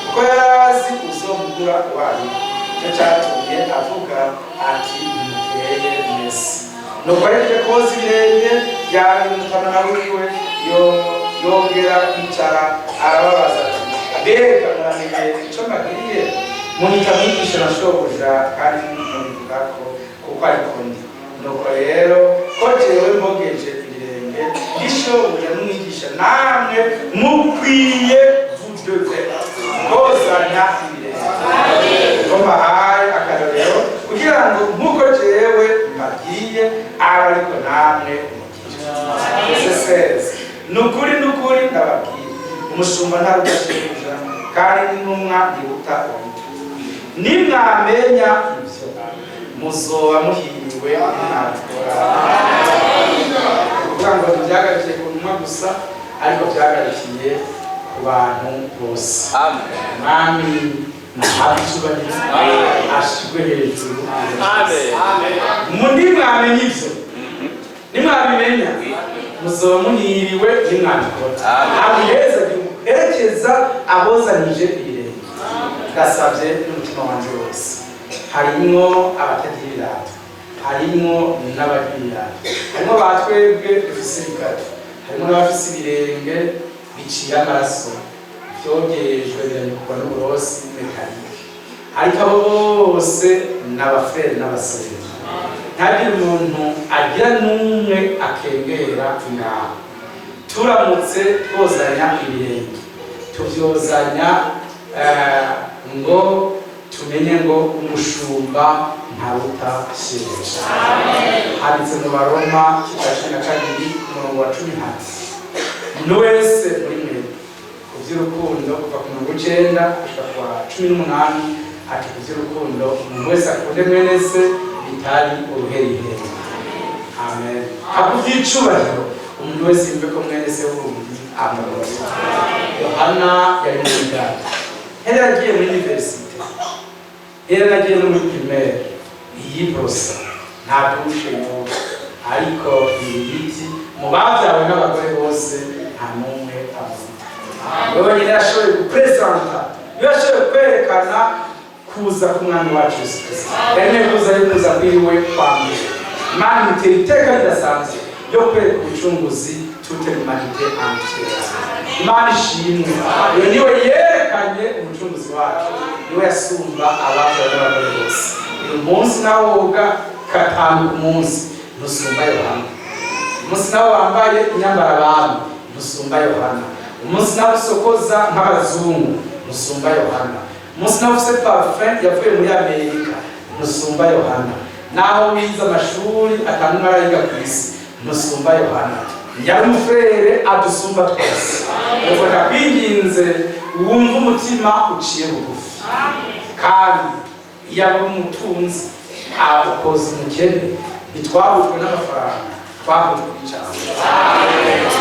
S1: Kuko yari azi uzomugura uwo ari we, nicyo cyatumye avuga ati: "Nimukeye mwese." Nuko ahejeje koza ibirenge, yabimutana wiwe, yongera kwicara, arababaza ati: "Mbega muramenye icyo mbagiriye? Munyita mwigisha na shobuja, kandi mubivuga ko kuko ariko ndi. Nuko rero ko jewe mbogeje ibirenge, ndi shobuja n'umwigisha, namwe mukwiye, vous devez kozanya ibirenge. Ko mbahaye akarorero kugira ngo nk'uko jewe mbabwiye, abe ariko namwe mugire." Seseze. Nukuri, nukuri, ndababwira, umushumba ntaruta shebuja, kandi n'intumwa ntiruta uwayitumye. Nimwamenya ibyo, muzoba muhiriwe nimwabikora. Kuvuga ngo ntibyagarukiye ku ntumwa gusa, ariko byagarukiye ku bantu bose.
S3: Amen.
S1: Mwami nahabwe icyubahiro, ashirwe hejuru.
S3: Amen.
S1: Nimwamenya ibyo, nimwabimenya, muzoba muhiriwe nimwabikora.
S3: Amen.
S1: Abiheza herekeza abozanije ibirenge. Ndasabye n'umutima wanje wose, harimwo abatagira ibirato, harimwo n'abagira ibirato, harimwo ba twebwe dufise ibikatu, harimo n'abafise ibirenge biciye amaraso, vyogejwe biranyukwa n'uburosi mécanique, ariko abo bose ni abafrères n'abasœurs. Ntagire umuntu agira n'umwe akengera ngaho. Turamutse twozanya ibirenge, tuvyozanya ngo tumenye ngo umushumba ntaruta shebuja. Handitse mu Baroma cya 12, umurongo wa 10, hati: "Umuntu wese muri mwe ku by'urukundo," kuva ku murongo 9 gushika ku wa 18, ati: "Ku by'urukundo, umuntu wese akunde mwene se." Bitari uruheriheri. Amen. Hakuvyicubahiro umuntu wese yumve ko mwene se wundi amurota. Yohana yari muri data, yari yaragiye muri université, yari yaragiye no muri primaire, ntiyibrosa, nta douche yoga, ariko ibi biti mu bavyawe n'abagore bose nta n'umwe amuruta. Wewe nyine yashoboye gupresenta, niwe yashoboye kwerekana kuza k'umwami wacu Yesu Kristo. Yari kuza, ari kuza kwiwe kwa mbere. Imana imutera iteka ridasanzwe ryo kwereka ubucunguzi toute l'humanité entière. Imana ishimwe. Iyo niwe yerekanye umucunguzi wacu, niwe yasumba abavyawe n'abagore bose. Uyu munsi nawe woga katanu ku munsi, ntusumba Yohana. Umunsi nawe wambaye imyambaro, ntusumba Yohana. Umunsi nawe usokoza nk'abazungu, ntusumba Yohana. Umunsi nawe ufise parfum yavuye muri Amerika, ntusumba Yohana. Naho wize amashuri atanu arayiga ku isi, ntusumba Yohana. Yari umufrere adusumba twese. Ubwo ndakwinginze wumve umutima uciye bugufi, kandi iyo aba umutunzi ukoza umukene. Ntitwahujwe n'amafaranga, twahujwe n'ijambo.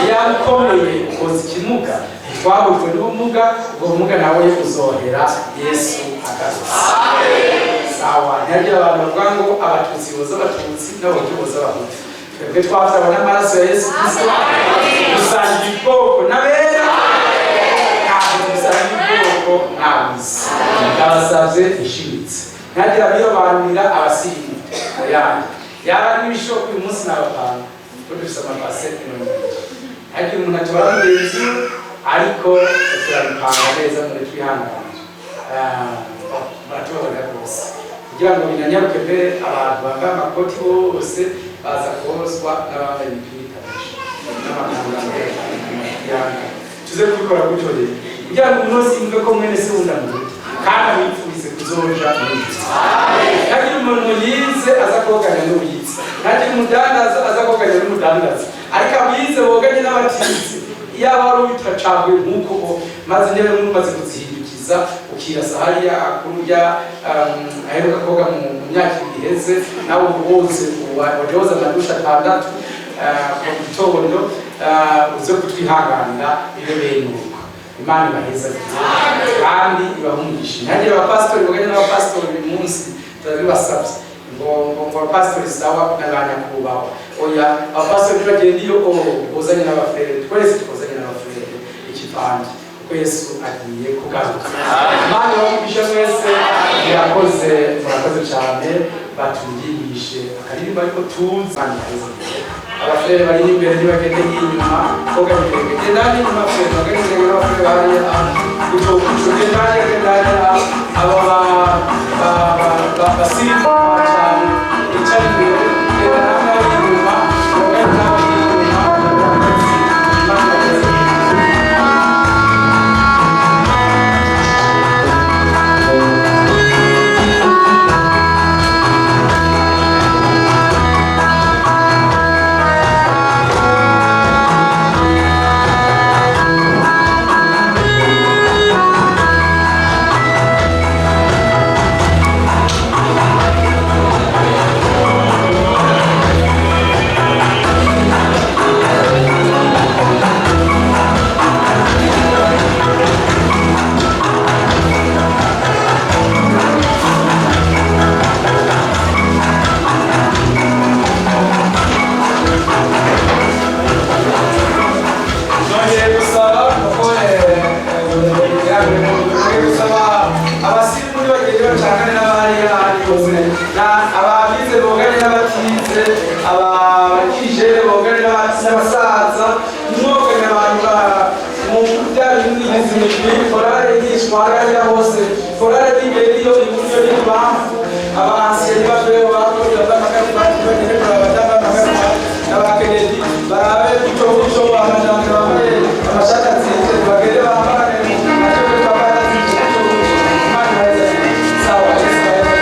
S1: Iyo aba ukomeye ukoza ikimuga. Ntitwahujwe n'ubumuga, ubwo bumuga nawe uzohera Yesu agarutse. Sawa, ntihagira abantu bavuga ngo Abatutsi boza Abatutsi n'Abahutu boza Abahutu. Twebwe twavyawe n'amaraso ya Yesu Kristo, dusangira ubwoko n'abera, ntabwo dusangira ubwoko n'abisi. Ndabasavye ishimitse, ntihagire abirobanurira abasirimu. Oyaye, yaba n'ibishoboka uyu munsi n'abapanga kuko dufise amabase 20. Ntihagire umuntu atwara mugenzi we, ariko turabipanga neza muri twihangane. Muratubabarira rwose kugira ngo binanyaruke mbere. Abantu bambaye amakoti bose baza koroswa n'abambaye imipira itameshe n'amakanzu. Tuze kubikora gutyo rero kugira ngo umuntu wese yumve ko mwene se wundi amuruta, kandi amwipfurize kuzoja mu ijuru. Ntagire umuntu yize aza koganya n'uwize, ntagire umudandaza aza koganya n'umudandaza, ariko abize boganye n'abatize. Iyaba wari ubitacaguye nk'uko maze intebe mumaze kuzihindukiza, ukirasa hariya kurya aheruka koga mu myaka 2 iheze, nawe woze waje woza amadusha 6 mu gitondo, uze kutwihanganira ibe bene uko. Imana ibaheza kandi ibahe umugisha. Ntihagire abapasitori boganye n'abapasitori. Uyu munsi turabibasabye ngo abapasitori sawa n'abanyakubahwa. Oya, abapasitori ntibagenda iyo bozanye n'abafurere. Twese twozanye n'abafurere ikivandi, kuko Yesu agiye kugaruka. Imana ibahe umugisha mwese. Murakoze, murakoze cyane. Baturirishe akaririmbo ariko tuzi. Abafurere bari imbere ntibagende inyuma koga ibirenge. Genda inyuma furere, bagende ibirenge n'abafurere hariya gutyo gutyo. Genda, genda. Aba basirimu cyane bicara imbere, genda namwe ari inyuma, bagende nawe inyuma. Imana ibaheze. Nongeye gusaba kuko nongeye gusaba abasirimu bagende bacangane n'abahariya ahandi hose, ababize bogane n'abatize, abakije bogane n'abasaza, mwogane abantu mu bya bindi imigwi korale yigishwa hariya hose. Korale n'ingeri iyo iburyo n'ibubamfu, abansiye nibaveho bakoze bambaye bagende kuraba abadamu bambaye n'abakenyezi barabe gutyo gutyo. Amajambo bambaye amashati azinze bagende bambare natwe twambara azinze gutyo gutyo. Imana ibaheze. Sawa, Yesu ibaheze.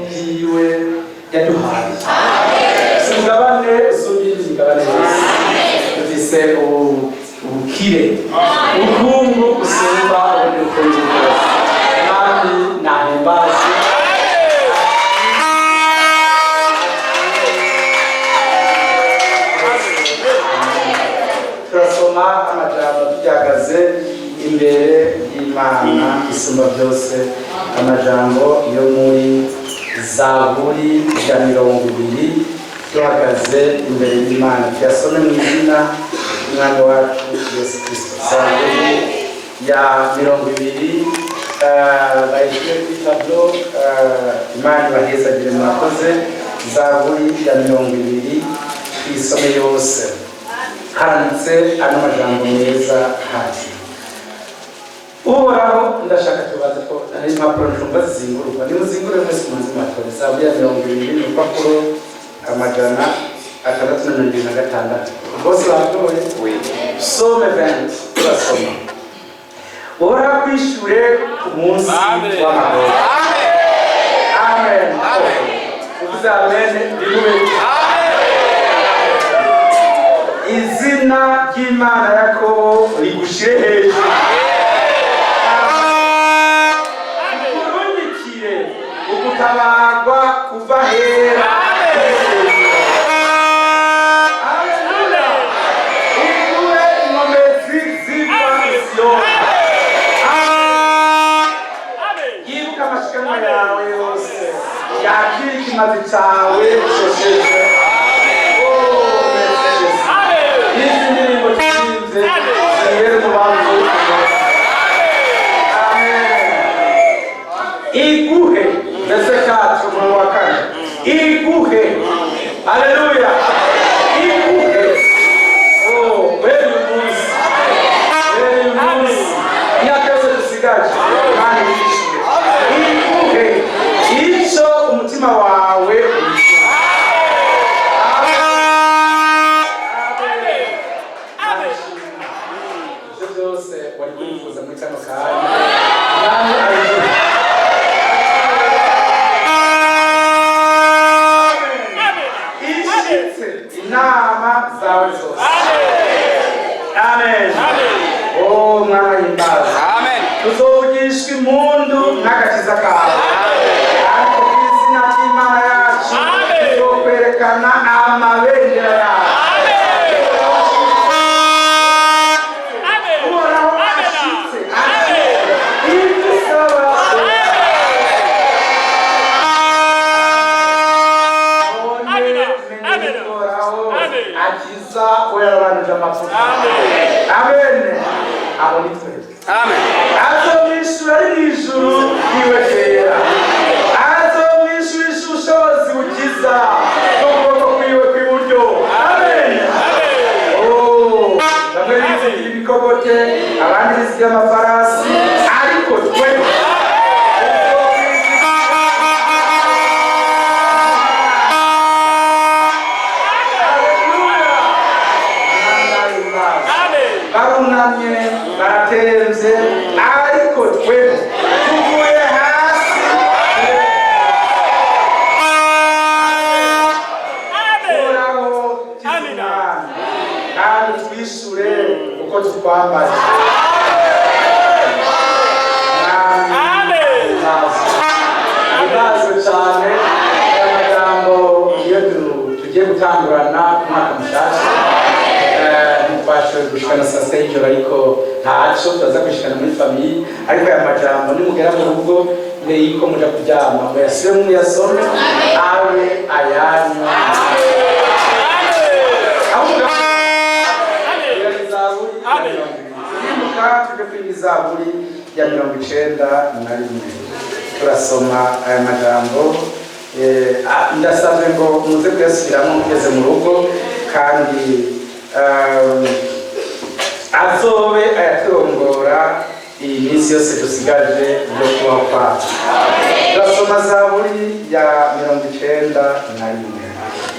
S1: bwiwe yaduhaye. Si umugabane usumba iyindi migabane yose. Dufise ubukire, ubukungu busumba ubundi bukungu bwose. Mwami nahimbaze. Turasoma amajambo turyagaze imbere y'Imana isumba byose, amajambo yo muri Zaburi ya 20, duhagaze imbere y'Imana. Tuyasome mu izina ry'Umwami wacu Yesu Kristo. Zaburi ya 20, bayishyire kuri tableau. Imana ibahezagire, murakoze. Zaburi ya 20, tuyisome yose. Handitse ano majambo meza hasi: Uhoraho, ndashaka tubaze ko ari impapuro njumva zizingurwa. Nimuzingure mwese mumanze mwatore. Zaburi ya 20, ni urupapuro 626. Bose batoye? Psaume 20, turasoma. Uhoraho kwishure ku munsi w'amahoro. Amen. Uvuze amen rimwe. Izina ry'Imana Yakobo rigushire hejuru, urungikire ugutabarwa kuva hera. Haleluya. Ukure inkomezi ziva Siyoni. Yibuka amashikanwa yawe yose, yakire ikimazi cawe cosheje. Oh, merci Jésus. Izi ndirimbo tushinze zibere umubavu. Amen. Iguhe, verset 4, umurongo wa 4, iguhe. Haleluya. Iguhe. Oh, bene uyu munsi, bene uyu munsi, imyaka yose dusigaje, Imana yishyure, iguhe icyo umutima wawe wifuza. Amen. Ibyo byose wari kwifuza muri kano kanya, Mwami abiguhe. Ishitse inama zawe zose. Amen. Oh, Mwana himbaza. Tuzovugishwa impundu n'agakiza kawe, ariko ku izina ry'Imana yacu tuzokwerekana amabendera yacu. Uhoraho ashitse ibyo usaba. None menye yuko Uhoraho akiza uwo yarobanuje amavuta. Amen. Abo ni twebwe. Azomwishyura ari mu ijuru yiwe kera, azomwishyurisha ubushobozi bukiza n'ukuboko kwiwe kw'iburyo. Amen. Oh, bamwe bizigira ibikogote, abandi bizigira amafarasi, ariko twe Haleluya. Barunamye, baratemvye, ariko twe tuvuye hasi. Uhoraho, kiza umwami kandi twishure uko tukwambaye. Mwami, himbazwe cyane. Aya magambo iyo tugiye gutangurana umwaka mushasha, ntitwashoboye gushikana saa sita y'ijoro, ariko ntaco turaza gushikana muri famille. Ariko aya majambo nimugera mu rugo, mbere yuko muja kuryama, muyasubiremo, muyasome, abe ayanyu. Ahubwo Zaburi ya 20. Turimuka tuje kwiga Zaburi ya 91. Turasoma aya majambo. Ndasabwe ngo muze kuyasubiramo mugeze mu rugo, kandi azobe ayaturongora iyi minsi yose dusigaje yo kubaho kwacu. Turasoma Zaburi ya 91,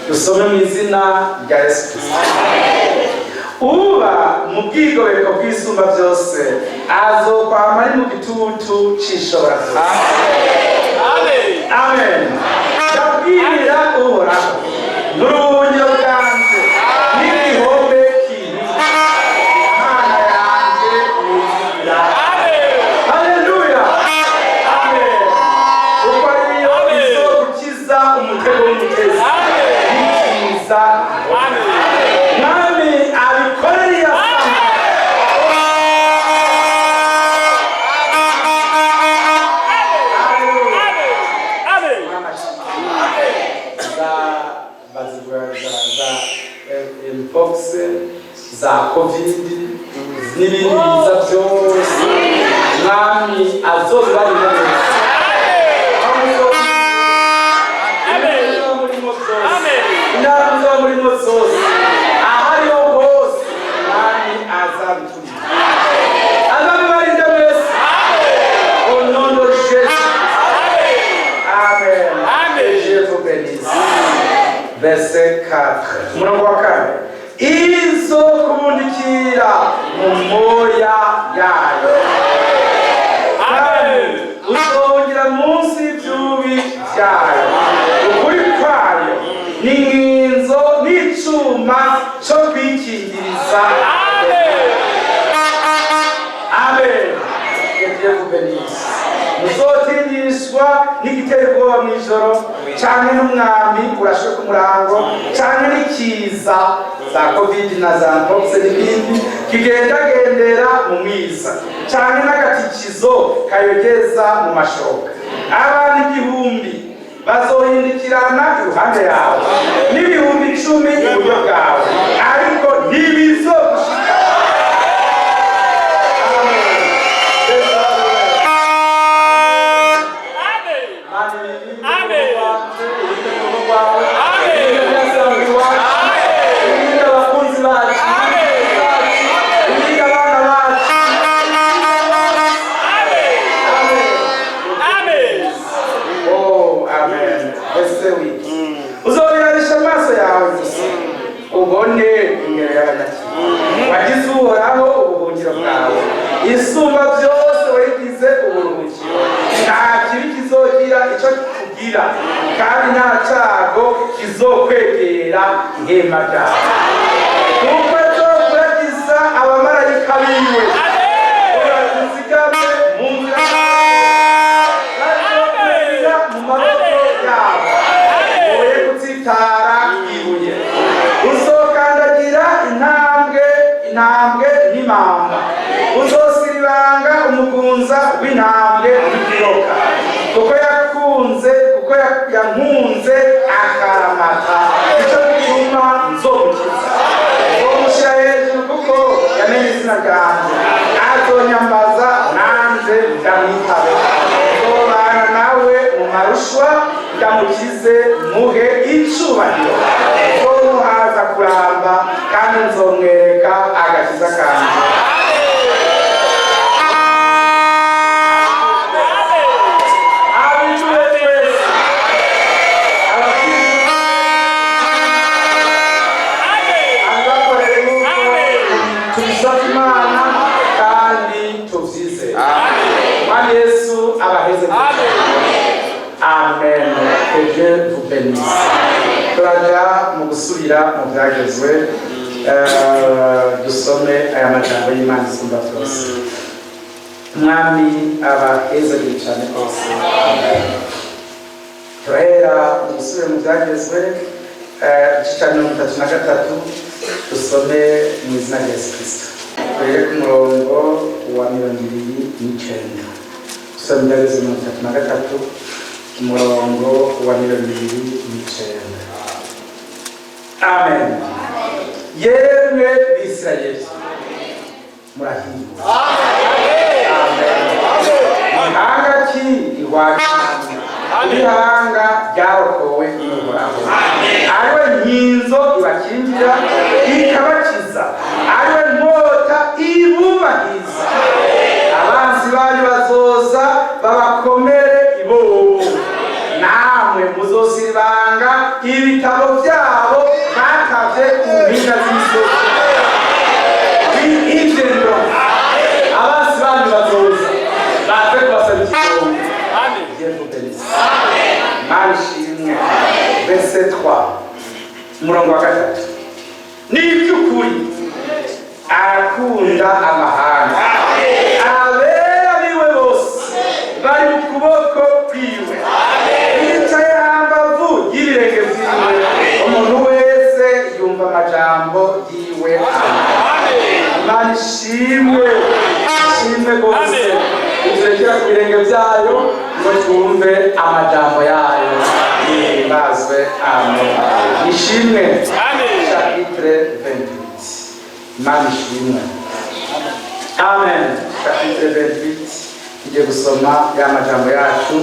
S1: dusome mu izina rya Yesu Kristo. Uba mu bwigobeko bw'Isumba byose azokwama ari mu gitutu c'Ishobora byose. Amen. Ndabwira Uhoraho n'uruhungiro bwanjye n'igihombe kinini, Imana yanjye nizigira. Haleluya, amen. Kuko ariyo izogukiza umutego w'umutezi n'ikiza. Mwami abikorere yasama. Za bazivuga za mpox, za COVID n'ibindi biza byose, Mwami azobibarira neza. Aho murimo zose, intara muzoba murimo zose, ahariho hose, Mwami azabiturira, azabibarinda mwese, au nom de Jésus. Amen.
S3: Amen.
S1: Que Dieu vous bénisse. Verset 4. Umurongo wa kane. Izo kubundikira mu moya yayo. Kandi uzongera munsi y'ibyubi byayo. Ukuri kwayo ni nk'inzo n'icuma cyo kwikingiriza. Amen. Que Dieu vous bénisse. Muzotinyishwa n'igitera ubwoba mw'ijoro, canke n'umwami urashe ku murango, canke n'ikiza za COVID na za mpox n'ibindi kigendagendera mu mwiza, canke n'agatikizo kayogeza mu mashoka. Abantu 1000 bazohindukirana iruhande yawe, n'ibihumbi 10 iburyo bwawe, ariko ntibizogushika. Amen.
S3: Amen.
S1: Abakunzi bacu, abana bacu.
S3: Amen.
S1: Oh, amen. Verset 8. Uzobiranisha amaso yawe gusa ubone ingero y'abanyakibi. Wagize Uhoraho ubuhungiro bwawe, Isumba byose wayigize uburuhukiro. Nta kibi kizogira icyo kugira, kandi nta cyago kizokwegera ihema ryawe, kuko azokuragiza abamarayika biwe urazigame mu nzira, bazokuragira mu maboko yabo, woye gutsitara ibuye. Uzokandagira intambwe intambwe n'imamba, uzosiribanga umugunza w'intambwe w'ikiyoka. Kuko yakunze, kuko yankunze akaramata, nicyo gituma nzomukiza. Nzomushyira hejuru kuko yamenye izina ryanjye. Azonyambaza nanje ndamwitabe. Nzobana nawe mu marushwa, ndamukize, muhe icubahiro. Nzomuhaza kuramba kandi nzomwereka agakiza kanje. Abicuwe twese, abakorere nk'uko tubisaba Imana kandi tubyizere. Mwami Yesu abaheze. Amen. Que Dieu vous bénisse. Turaja mu gusubira mu byagezwe, dusome aya majambo y'Imana isumba byose. Mwami abahezagire cyane rwose. Turahera mu gusubira mu byagezwe, igice cya 33, dusome mu izina rya Yesu Kristo. Duhere ku murongo wa 29. Dusome ibyagezwe 33, umurongo wa 29. Amen. Yemwe Bisirayeli, murahirwa. Amen. Ihanga ki rihwanye ihanga ryarokowe n'Uhoraho, ariwe nkinzo ibakingira ikabakiza, ariwe nkota ibubahiriza? Abanzi banyu bazoza babakomere ibobo, namwe muzosibanga ibitabo byabo batavye ku mpinga z'imisozi. Ivyo abanzi banyu bazoza baze kubasaba ikigongo.
S3: Amen.
S1: Dieu vous bénisse. Ishimwe. Verset 3, umurongo wa gatatu: ni iby'ukuri arakunda amahanga, abera biwe bose bari mu kuboko kwiwe, bicaye hambavu y'ibirenge vyiwe, umuntu wese yumva amajambo yiwe. Imana ishimwe, ishimwe rwose. Iturekera ku birenge byayo ngo twumve amajambo yayo. Ihimbazwe, amen. Ishimwe. Chapitre 28. Imana ishimwe, amen. Chapitre 28, tugiye gusoma ya majambo yacu,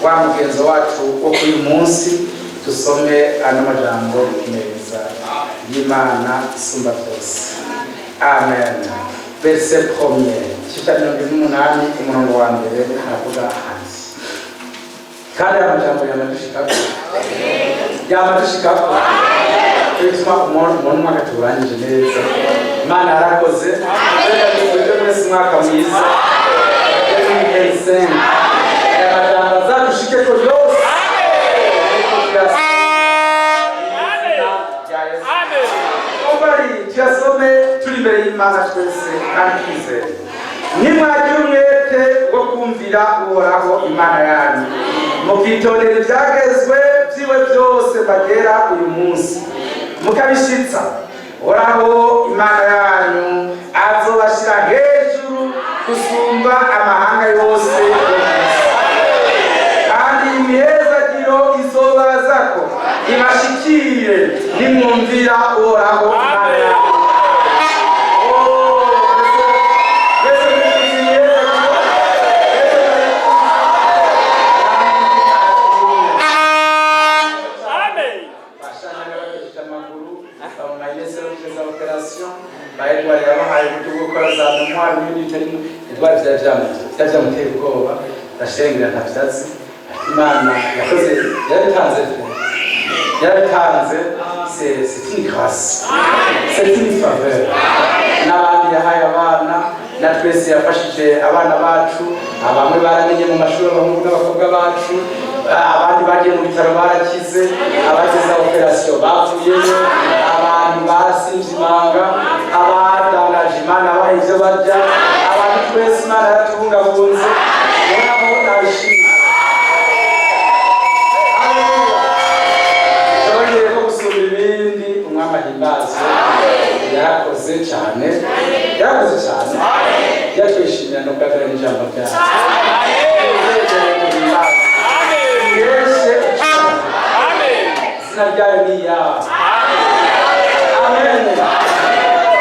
S1: wa mugenzo wacu wo kuri uyu munsi. Dusome ano majambo meza y'Imana isumba byose. Amen. Verset premier, igice cya 28, umurongo wa mbere, haravuga hati, kandi aya majambo yamadushikako, yamadushikako, bituma umuntu umwaka tuwurangije neza. Imana yarakoze. Reka tubwire mwese umwaka mwiza 2025. Aya majambo azadushikeko yose. Rya Yesu. Ubari tuyasome turi imbere y'Imana twese kandi twizeye. Nimwagira umwete wo kumvira Uhoraho Imana yanyu, mukitondera ibyagezwe byiwe byose bagera uyu munsi, mukabishitsa, Uhoraho Imana yanyu azobashyira hejuru gusumba amahanga yose yo mu isi, kandi imihezagiro izobazako ibashikire nimwumvira Uhoraho Imana yanyu. Oh, mbese mwumvise imihezagiro? Bashana bakejeje amaguru, babona yese za opération ba Edward yabahaye uburyo bwo gukora za mémoire n'ibindi bitarimo. Edward vyari vyamuteye ubwoba, ndashengera ntavyazi. Imana yakoze, yarabitanze pe, yarabitanze. C'est une grâce, c'est une faveur. N'abandi yahaye abana, na twese yafashije abana bacu. Bamwe baramenye mu mashuri, abahungu n'abakobwa bacu, abandi bagiye mu bitaro barakize, abagize opération bavuyeyo, abantu barasimvye imanga, abadandaje Imana baha ivyo barya. Abantu twese Imana yaratubungabunze. Uhoraho nabishimye. Cyongeye ko gusumba ibindi, Umwami ahimbazwe. Yarakoze cyane, yarakoze cyane. Yatwishimira no kugaragara n'ijambo ryayo. Yeshe, izina ryayo ni ya amen.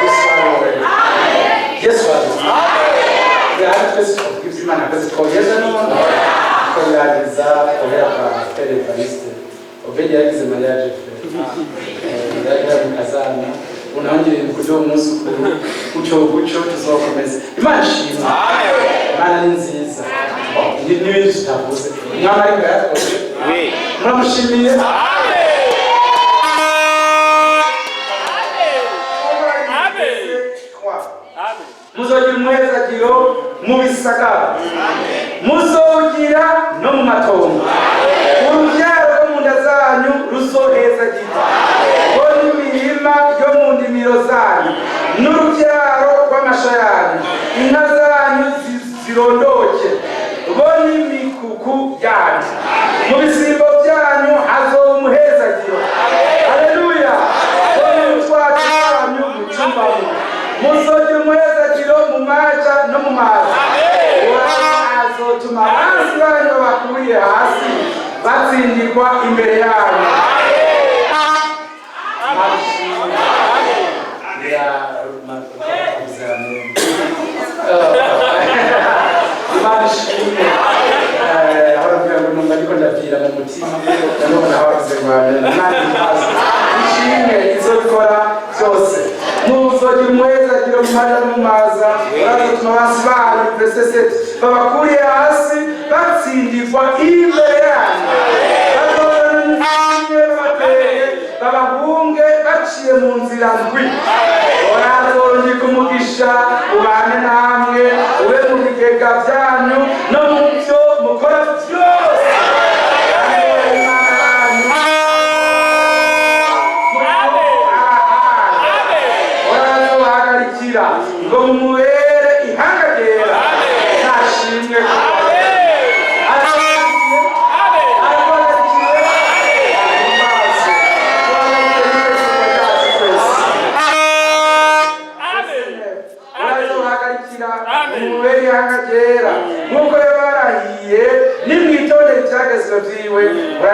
S1: Yesu wawe, Yesu wawe. Hari twese twavuga ibyo Imana yakoze, twogeza none twabirangiza kubera kwa Frère Evariste. Obedi yagize mariage, frère yagira mu kazana. Unongere kujo umunsi ukuru gutyo gutyo, tuzokomeza. Imana ishimwe, Imana ni nziza. N'ibindi tutavuze, Umwami ariko yarakoze, muramushimiye. Muzogira umuhezagiro mu bisagara, muzogira no mu matongo. Urubyaro rwo mu nda zanyu ruzohezagirwa, bo n'imirima yo mu ndimiro zanyu, n'urubyaro rw'amasha yanyu, inka zanyu zirondoke, bo n'imikuku yanyu. Mu bisimbo byanyu hazoba umuhezagiro. Haleluya! Bo n'utwacu twanyu mucumbamo. Muzogira umuhezagiro mu maja no mu mazi. Azotuma abansi banyu bakuriye hasi batsindirwa imbere yanyu. Imana ishimwe. Aho aravuga ngo numva ariko ndabwira mu mutima, nanone aho avuze ngo amen. Imana ihaze ishimwe, izobikora byose. Muzogira umuhezagiro mu maja no mu maza, urazotuma abansi banyu, verset 7, babakuriye hasi batsindirwa imbere yanyu. Bazozana n'imwe babateye, babahunge baciye mu nzira ndwi. Urazorungika umugisha ubane namwe, ube mu bigega byanyu no mu byo mukora byose. Kandi Imana yanyu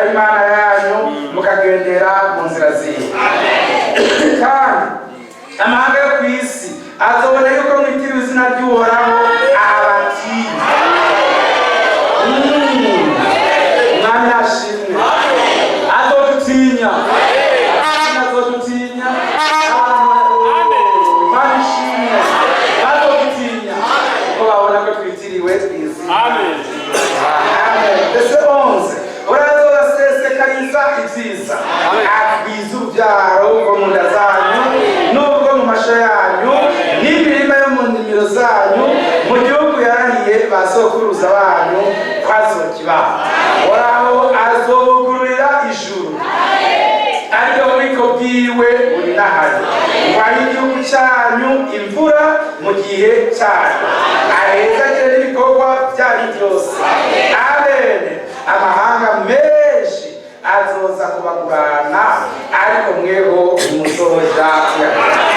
S1: Uhoraho Imana yanyu, mukagendera mu nzira ziwe. Kandi amahanga yo ku isi azobona yuko mwitiriwe izina ry'Uhoraho, abatinya. Umwami ashimwe. Azodutinya, azodutinya. Imana ishimwe, azodutinya kuko babona ko twitiriwe izina.
S3: Amen.
S1: Amen. Verset 11. Urazobasesekariza ibyiza, agwiza urubyaro rwo mu nda zanyu n'ubwo mu masho yanyu n'imirima yo mu ndimiro zanyu, mu gihugu yarahiye ba sokuruza banyu ko azokibaha. Uhoraho azobugururira ijuru, ariryo bubiko bwiwe buri n'ahari, ngo ahe igihugu cyanyu imvura mu gihe cyayo, ahezagire n'ibikorwa byanyu byose. Amen. Amahanga menshi azoza kubagurana, ariko mweho ntimuzoja kuyagurana.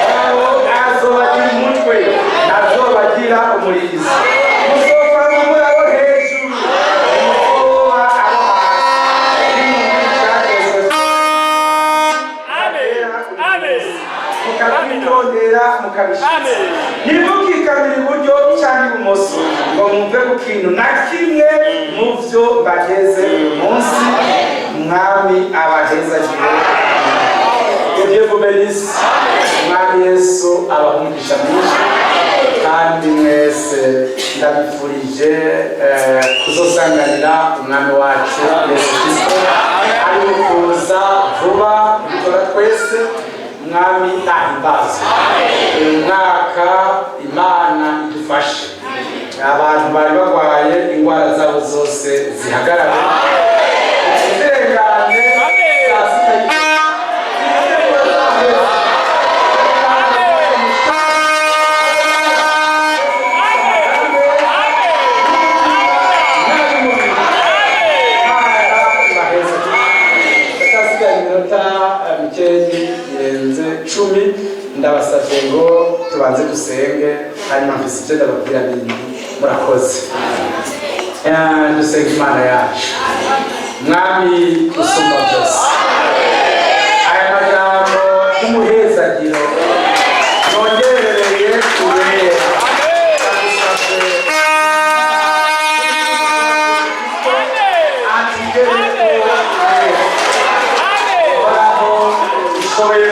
S1: Uhoraho azobagira umutwe, ntazobagira umurizo. Muzokwama muri abo hejuru, ntimuzoba abo hasi. Nimumvira icyagezwe
S3: Amen. Amen.
S1: mukabyitondera, mukabishyiza,
S3: Amen.
S1: ntimukikamire iburyo cyangwa ibumoso ngo mwumve ku kintu na kimwe mu byo bageze uyu munsi. Umwami abahezagire. Que Dieu vous bénisse. Umwami Yesu abaha mwinshi, kandi mwese ndabifurije kuzosanganira Umwami wacu Yesu Kristo ari mu kuza vuba dukora twese. Umwami nahimbaza. Uyu mwaka Imana idufashe, abantu bari barwaye indwara zabo zose zihagarare, zirengane saa sita y'ijoro. Ndasigaye iminota mikeyi irenze 10. Ndabasabye ngo tubanze dusenge, hanyuma mfise ibyo ndababwira bindi. Murakoze. Dusenge Imana yacu. Mwami usumba byose, aya majambo y'umuhezagiro nongerereye kubera, ndagusabye atigereko. Uhoraho, ushoboye.